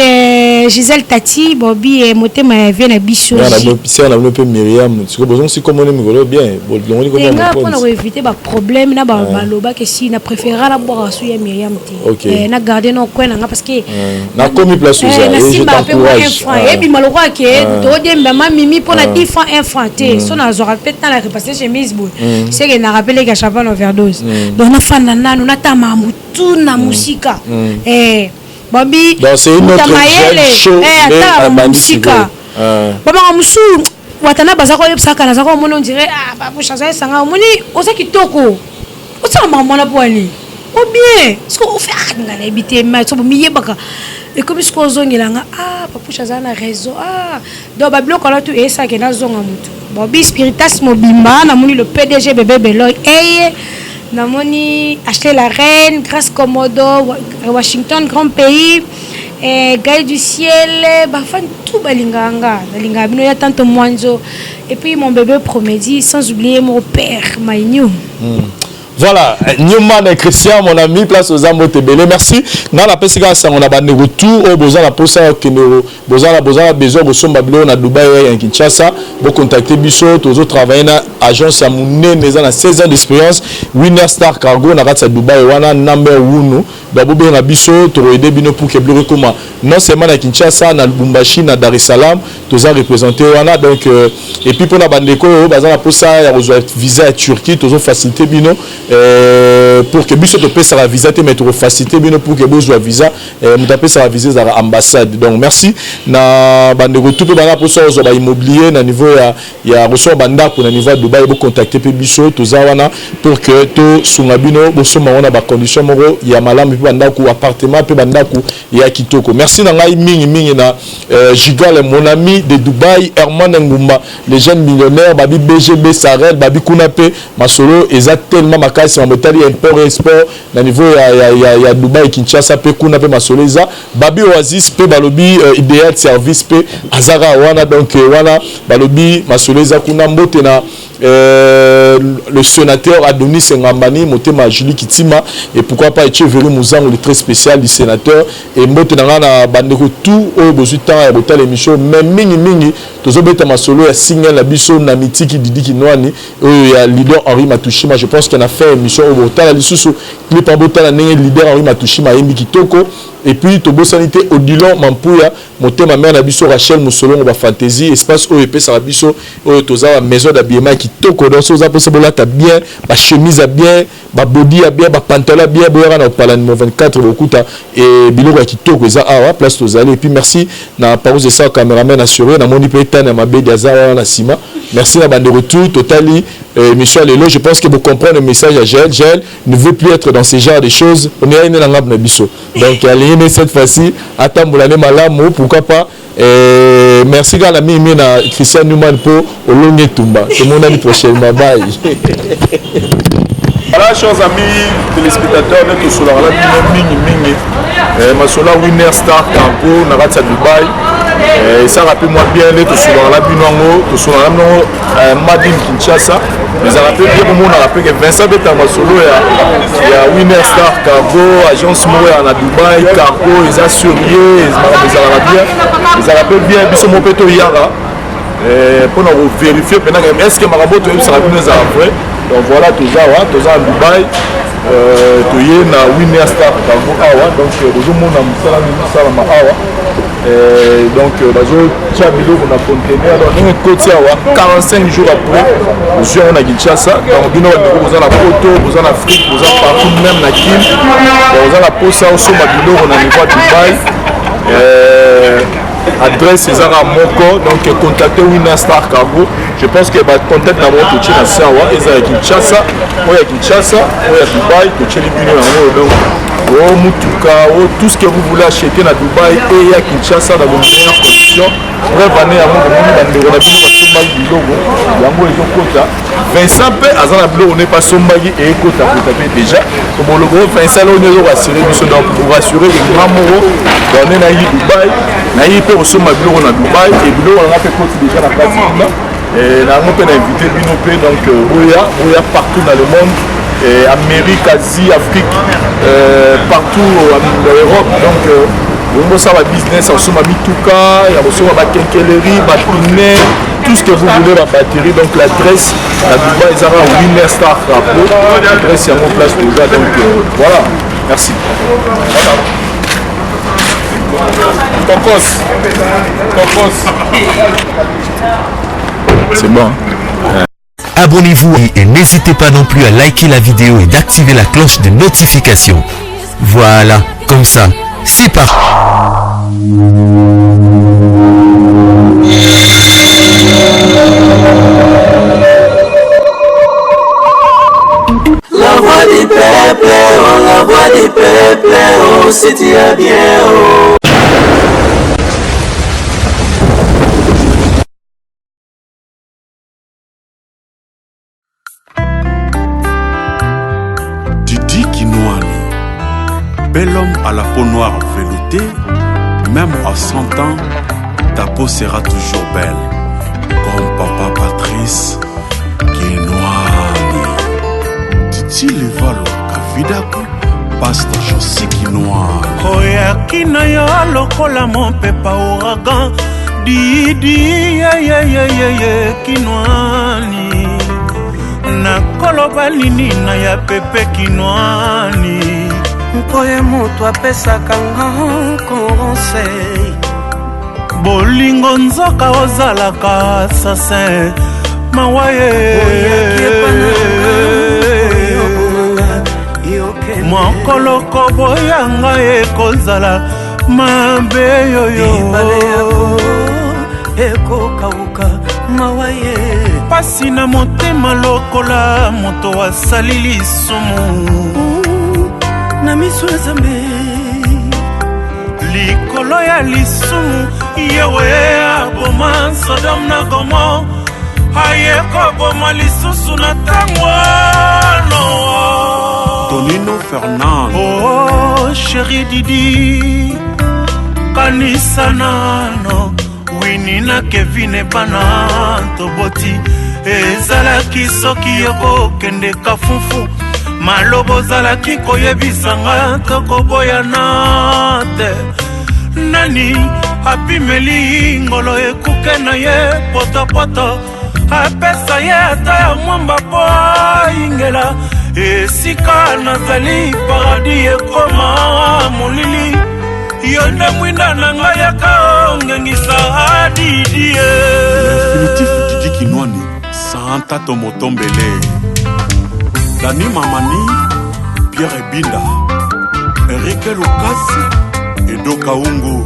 B: Gisèle Tati, Bobby motema ya vie na biso.
A: Nga na bino, sœur na bino pe Myriam, siko bozongi si komoni mikolo bien, bolongoli komona
B: Nga
A: mokonzi.
B: pona ko éviter ba problème na ba baloba ke si na préférera na boire su ya Myriam te. Na garder no coin na nga parce que
A: Na komi place oza,
B: na
A: et je
B: simba pe moi
A: t'encourage.
B: 1 franc. Et bima lokwa ke to demba ma mimi pona 10 francs 1 franc te. So na zora peut-être na repasser chemise boy. C'est que na rappelé que champagne overdose. Donc na fanda nanu na tama mutu na musika. Bobby,
A: Donc c'est une autre
B: Muta Mayele,
A: jeune show, mais
B: ata
A: à Bandi
B: musika.
A: Sikoyo.
B: Baba musu watana bazako yebisaka na zako omoni on dirait ah ba changer sanga omoni oza kitoko. Osala makambo wana po ani? Ou bien, ce qu'on fait, ah, nga nayebi te, mais so bomiyebaka. Ekomi sikoyo ozongela nga, ah, Papouche aza na raison, ah. Donc, ba biloko wana tu eyesaka nazonga motu. Bobby Spiritas Mobimba, namoni le PDG Bébé Beloy, eye, namoni Ashley la Reine, Grâce Komodo, Washington, grand pays, eh, Gaël du Ciel, ba fan tout balingaka nga, balingaka bino ya tanto Mwanzo, et puis mon bébé Promédie, sans oublier mon père, Maïnou.
A: Voilà, Newman et Christian, mon ami, place aux âmes tebele. Merci. Nga na pesi ka sango na bande retour au boza na posa kendero, boza na boza na besoin bosomba biloko na Dubaï ya Kinshasa, bo contacter biso, tozo travailler na agence ya munene eza na 16 ans d'expérience, Winner Star Cargo na kati ya Dubaï wana number 1. Donc bo benga biso, to aider bino pour que biloko ekoma non seulement na Kinshasa, na Lubumbashi, na Dar es Salaam, toza représenter wana. Donc et puis pona bandeko oyo baza na posa ya kozwa visa ya Turquie, tozo faciliter bino. Euh, pour que biso topesaka visa te mais tokofacilite bino pour que bozwa visa euh, moto apesaka visa ezalaka ambassade. Donc merci na bandeko tu mpe bana mposa kozwa baimmobilier na niveau ya, ya kosomba bandako na niveau ya Dubai, bocontacte mpe biso, toza wana pour que tosunga bino bosomba yango na bacondition moko ya malamu, mpe bandako appartement mpe bandako ya kitoko. Merci na ngai mingi mingi na euh, Gigal, mon ami de Dubai, Herman Ngumba, les jeunes millionnaires, babi BGB Sarel, babi kuna mpe masolo eza tellement makasi mambo etali import export na niveau ya, ya, ya, ya Dubai, Kinshasa mpe kuna mpe masolo eza. Babi Oasis mpe balobi uh, ideal service mpe azaka wana, donc euh, wana balobi masolo eza kuna. Mbote na euh, le sénateur Adonis Ngambani, motema Julie Kitima, et pourquoi pas Echeveri Muzango, le très spécial du sénateur. Et mbote na nga na bandeko tout oyo bozwi temps ya botala émission, mais mingi mingi tozobeta masolo ya single na biso na mitiki Didi Kinwani oyo ya leader Henri Matushima. Je pense qu'on a fait émission oyo botala lisusu clip, botala ndenge leader Henri Matushima ayembi kitoko. Et puis tobosani te Odilon Mampuya, motema mère na biso Rachel Musolongo, ba fantaisie espace oyo epesaka biso oyo toza ba maison d'habillement ya kitoko. Donc soki oza mposa bolata bien, ba chemise ya bien, ba body ya bien, ba pantalon ya bien, boyaka na Opala numéro 24, bokuta e biloko ya kitoko eza awa place tozali. Et puis merci na Parous Esa, cameraman assuré, namoni mpe tane ya mabedi aza wana na nsima. Merci na bandeko tout totali émission ya lelo. Je pense que vous comprenez le message ya Jael. Jael ne veut plus être dans ce genre de choses. On est na ngambo na biso, donc alingi ne cette fois-ci atambola ne malamu, pourquoi pas. Merci kaka na mingi mingi na Christian Newman mpo olongi etumba. Tomonani prochainement, bye. Voilà, chers amis téléspectateurs, nde tosolaka na bino mingi mingi eh, masolo ya Winner Star Cargo na kati ya Dubai eh, esalaka mpe mwa bien nde tosolaka na bino yango, tosolaka na bino yango eh, Madine Kinshasa. Ezalaka mpe bien komonaka mpe ke Vincent abetaka masolo ya, ya Winner Star Cargo, agence moko ya na Dubai, cargo eza sérieux, makambo ezalaka bien, ezalaka mpe bien biso moko mpe toyaka mpo na koverifie mpena est ce que makambo oyo toyebisaka bino ezala vrai. Donc voilà, toza awa, toza na Dubai, euh, toye na Winner Star Cargo awa. Donc bozomona mosala nini osalama awa. Euh, donc bazotia biloko na conteneur, donc ndenge ekoti awa 45 jours après ozwi yango na Kinshasa. Donc bino bandeko boza na poto, boza na Afrique, boza partout, même na Kin, boza na posa osomba biloko na niveau ya Dubai, euh, adresse ezaka moko. Donc contacter Winner Star Cargo. Je pense que bacontact na bango totie na se awa, eza ya Kinshasa, oyo ya Kinshasa, oyo ya Dubai, totieli bino yango. Donc o mutuka o tout ce que vous voulez acheter na Dubai et ya Kinshasa dans de meilleures conditions. Preuve ane yango bomoni bandeko na bino basombaki biloko yango ezokota. Vincent mpe aza na biloko ne asombaki eyekotakota mpe déjà boloko. Vincent loni ezorassure biso, donc pour rassurer ke nga moko donc nde nayi Dubai, nayi mpe kosomba biloko na Dubai e biloko nanga mpe ekoti déjà na kati kuna na yango mpe na invité bino mpe. Donc boya, boya partout dans le monde, Amérique, Asie, Afrique, euh, partout en Europe. Donc bongo bosala business ya kosomba mituka, ya kosomba bakenkeleri, bapine, tout ce que vous voulez, ba batterie. Donc l'adresse na Dubai ezaka Winner Star Cargo, adresse yango place toza. Donc euh, voilà, merci. Tokos. Tokos. C'est bon.
C: Abonnez-vous et n'hésitez pas non plus à liker la vidéo et d'activer la cloche de notification. Voilà, comme ça, c'est parti.
D: La voix du peuple, oh, la voix du peuple, oh, si tu as bien, oh.
E: Didi Kinouani, bel homme à la peau noire veloutée, même à 100 ans, ta peau sera toujours belle. Comme papa Patrice Kinouani. Titi Levalo Kavidaku, Pasteur Jossi Kinouani.
D: Oyaki na yo lokola mopepa ouragan, Didi yeyeyeyeye Kinwani, nakoloba nini na ya pepe Kinwani. Nkoye moto apesaka nga conseil, bolingo nzoka ozalaka assassin, mawa ye. Oyaki epa na nga, oyo.
F: Mokolo koboya ngai ekozala mabe yoyo.
D: Ebale ya Kongo ekokauka mawa ye.
F: Pasi na motema lokola moto asali lisumu.
D: Na miso ya Nzambe.
F: Likolo ya lisumu yewe aboma Sodome na Gomore, aye koboma lisusu na ntango Noa.
E: Tonino Fernand.
F: Oh chéri Didi, kanisa nano Wini na Kevin bana toboti, ezalaki soki okokende kafufu, maloba ozalaki koyebisanga tokoboyana te. Nani apimeli ngolo ekuke na ye potopoto, apesa ye ata ya mwamba po aingela esika nazali, paradis ekoma molili. Yo nde mwinda na ngai, yaka ongengisa Didi.
E: L'infinitif Didi Kinwani, Santa Tomotombele. Dani Mamani, Pierre Ebinda, Enrique Lukasi, Edo Kaungu,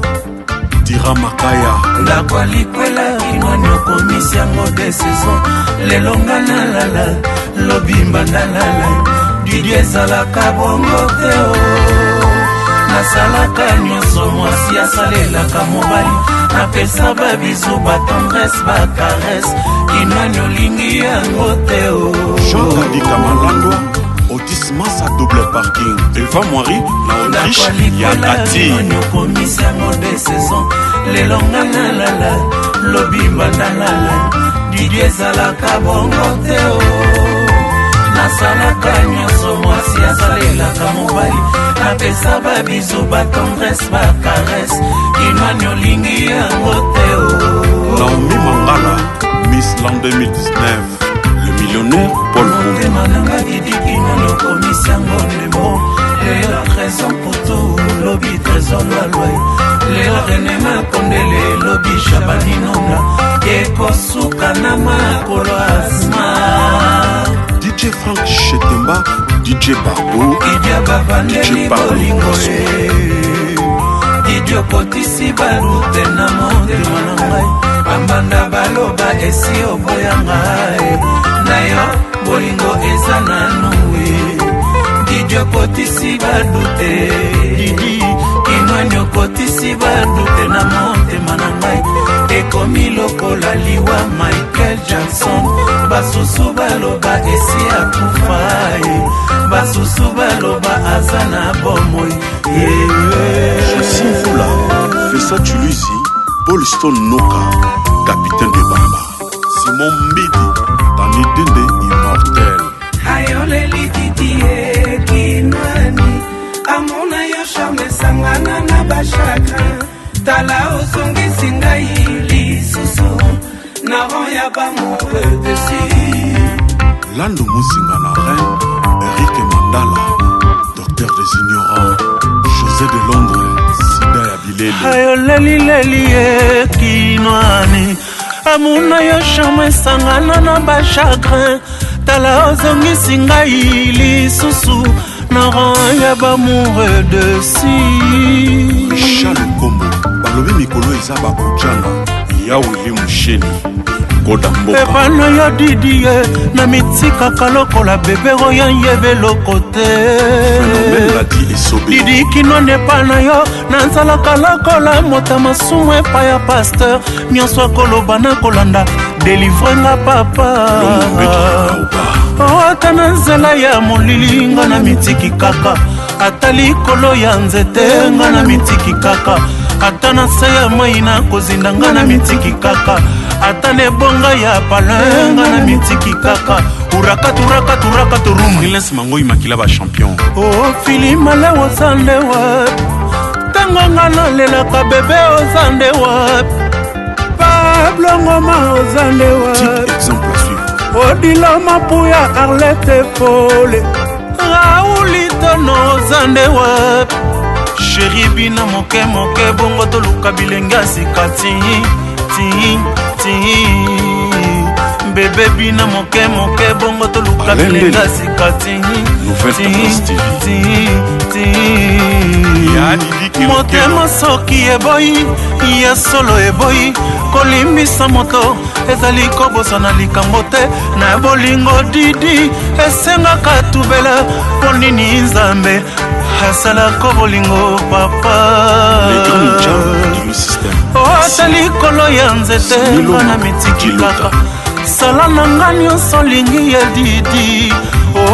E: Tira Makaya.
D: Ndako ya likwela Kinwani okomisi yango de saison. Lelo nga nalala, lobi mbanda lala. Didi, ezalaka bongo te o. Nasalaka nyonso mwasi asalelaka mobali, napesa babisous, batendresse, bacaresses. Kinwani, olingi yango te o.
E: Jean Kadika Malando, Otis Massa double parking, Eva Moiri na Autriche, Yakati.
D: Okomisi yango de saison. Lelo nga nalala, lobi mbanda lala. Didi, ezalaka bongo te o. Nasalaka nyonso mwasi asalelaka mobali, napesa babisous, batendresse, bacaresses. Kinwani, olingi yango te o.
E: Naomi Mangala, Miss l'an 2019, le millionnaire Paul Boum.
D: Motema nanga Didi Kinwani okomisi yango ndembo. Lelo Trésor Putu, lobi Trésor Lwalwai. Lelo Rene Makondele, lobi Shabani Nonda. Ekosuka na makolo asma.
E: DJ Frank Chetemba, DJ Barbo,
D: Idia bavandeli
E: DJ Pablo
D: bolingo
E: Bosso.
D: e. Didi, okotisi badoutes na motema na ngai. Bambanda baloba esi oboya ngai na yo, bolingo eza nanu e. Didi, okotisi badoutes. Didi Kinwani, okotisi badoutes na motema na ngai. Ekomi lokola liwa Michael Jackson. Basusu baloba esi akufa e, basusu baloba aza na bomoi.
E: Josie Mvula, Fessa Tuluzi, Paul Stone Noka, Capitaine de Bamba, Simon Mbidi, Tani Dende Immortel.
D: Ayoleli Didi e Kinwani, amona yo charme esangana na bachagrin. Tala, ozongisi ngai lisusu na rang ya baamoureux déçus.
E: Lando Musinga na Rennes, Eric Mandala, Docteur des Ignorants, José de Londres, Sida ya Bilele.
F: Ayolelileli e Kinwani, amuna yo charme esangana na bachagrin. Tala, ozongisi ngai lisusu na rang ya baamoureux déçus.
E: Richard Lukombo, balobi mikolo eza baojana, ya Willi Musheni, Koda Mboka.
F: Ebana yo Didi ye, na mitikaka lokola bebe oyo yeba eloko te.
E: Phénomène Ladi Esobe.
F: Didi Kinwani, epa na yo nazalaka lokola moto masumu epai ya pasteur. Nyonso akoloba na kolanda, délivre nga papa.
E: Lomo
F: Ata na nzela ya molili nga na mitiki kaka, ata likolo ya nzete nga na mitiki kaka, ata na se ya mai na kozinda nga na mitiki kaka, ata na ebonga ya palin nga na mitiki kaka. Uraka turaka turaka turum.
E: Riles Mangoi Makila ba champion.
F: O Filimale, oza nde wapi ntango nga nalelaka bebe? Oza nde wapi? Pablo Ngoma, oza nde
E: Type
F: wapi?
E: exemple à suivre.
F: Odila Mapuya, Arlete Pole, Raulitono, oza nde wapi? Chéri, bina moke moke, bongo toluka bilenge ya sika. Ti ti ti. Nzambe ebebi na moke moke bongo toluka
E: Alain Ndele.
F: bilenga sika ti
E: Nouvelle
F: ti,
E: Tendance TV.
F: ti, ti.
E: Ya Lili Kelokelo.
F: Motema soki eboyi ya solo eboyi kolimbisa moto ezali kobosana likambo te na bolingo didi esengaka tubela mpo nini Nzambe asalako bolingo papa.
E: Les grands ninjas du système.
F: Ata likolo ya nzete
E: Miloma,
F: nga na mitiki
E: Dilota.
F: kaka sala na nga nyonso olingi ya didi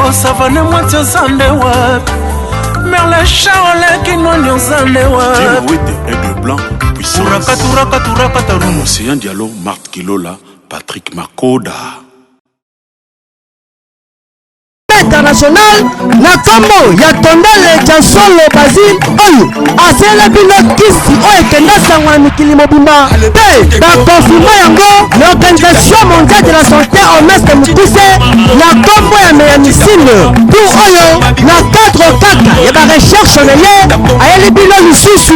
F: osavane mwati oza nde wapi merle oleki noni oza nde wapi.
E: Mawete, Aigle Blanc, puissance.
F: Turaka turaka turaka tarumu.
E: Océan Diallo, Marthe Kilola, Patrick Makoda.
G: International na nkombo ya Tondele Jansolo Basile oyo asala bino kisi oyo ekenda sango na mikili mobimba mpe bakonfirma yango na Organisation mondiale de la santé, OMS mokuse, na nkombo ya Meyamisine. Tour oyo, na cadre kaka ya barecherche na ye, ayeli bino lisusu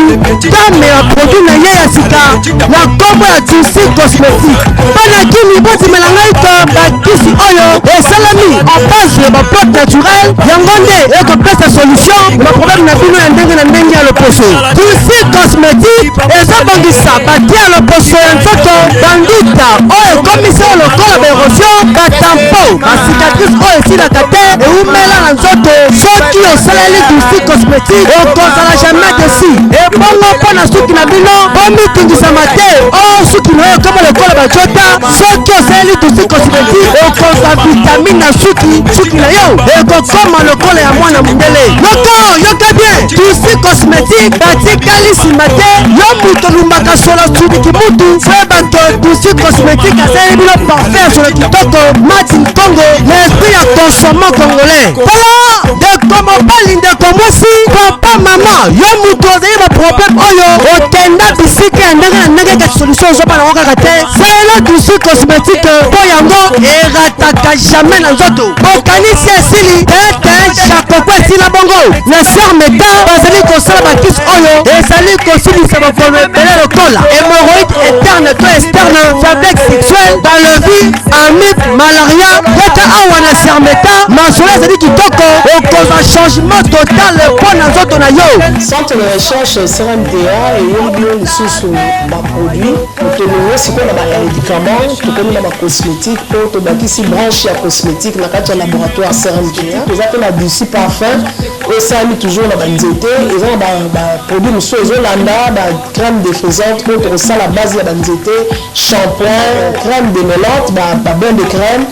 G: gamme ya produit na ye ya sika na nkombo ya Tusi Cosmétique. Mpo na kini bondimela ngai to bakisi oyo esalami en base ya baplante naturelle, yango nde ekopesa solution na baproblème na bino ya ndenge na ndenge ya loposo. Tusi Cosmétique ezobongisa batie ya loposo ya nzoto, banduta oyo ekomisi oyo lokola baérosion, batampo, bacicatrice oyo esilaka te, ewumela na nzoto. Soki osaleli Tusi Cosmétique, okozala jamais déçu. Ebongo mpo na suki na bino, bomitungisama te oyo suki na oyo ekoma lokola bajota. Soki osaleli Tusi Cosmétique, okozwa vitamine na suki, suki na yo ekokoma lokola ya mwana mondele. Yoko yoka bien, Tusi Cosmétique batikali nsima te. Yo moto olumbaka solo subiki mutu, soyeba to Tusi Cosmétique asaleli bino parfum ya solo kitoko made in Congo na esprit ya consommant congolais. Tala, ndeko mobali, ndeko mwasi, papa, mama, yo moto ozali baproblème oyo okenda bisika ya ndenge na ndenge kasi solution ozoba nango kaka te, salela Tusi Cosmétique mpo yango erataka jamais na nzoto. Bokanisi esili tete jakoko esila bongo. Na Sermeta bazali kosala bakisi oyo ezali kosilisa bokono ebele lokola hémorroïde interne to externe, faiblesse sexuelle, balobi amibe, malaria. Yaka awa na Sermeta, masolo ezali kitoko, okozwa changement total mpo na nzoto na yo.
H: Centre de recherche CRMTA eyeli bino lisusu baproduit. Tolongo sikoyo na bamédicament, tokomi na bacosmétique mpo tobakisi branche ya cosmétique na kati ya laboratoire CRMTA. Toza mpe na Dusi parfum oyo esalami toujours na banzete. Eza na baproduit mosusu ezolanda, bacrème défrisante mpo tokosala base ya banzete, shampoing, crème démêlante, babain de crème,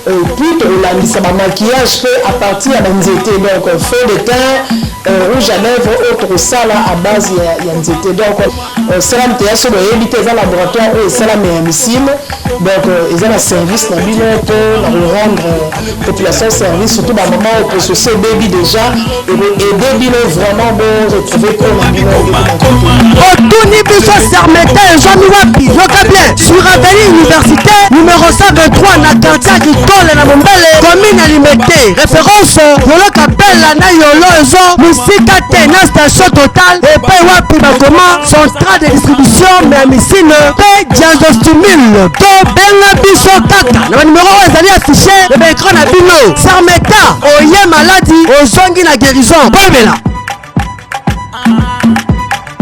H: et puis tokolandisa bamaquillage mpe à partir ya banzete, donc fond de teint, rouge à lèvre oyo tokosala à base ya nzete. Donc CRMTA, so boyebi te, eza laboratoire oyo esalami ya misime. Donc eza na service na bino mpo na korendre population service, surtout bamama oyo poso ebebi déjà, ekoaide bino vraiment bo retrouver corps na bino.
G: Otuni biso Sermeta ezwami wapi? Yoka bien, sur avenue Université numéro 123, na quartier agricole na Mombele, commune ya Limete. Référence Yolo Kapela na Yolo ezo mosika te na station Total, epai wapi bakoma centrale de distribution Meamisine mpe Diazostimule. To benga biso kaka na banimero oyo ezali affiché na baécran na bino. Sermeta oye, maladi ozongi na guérison. Boyebela.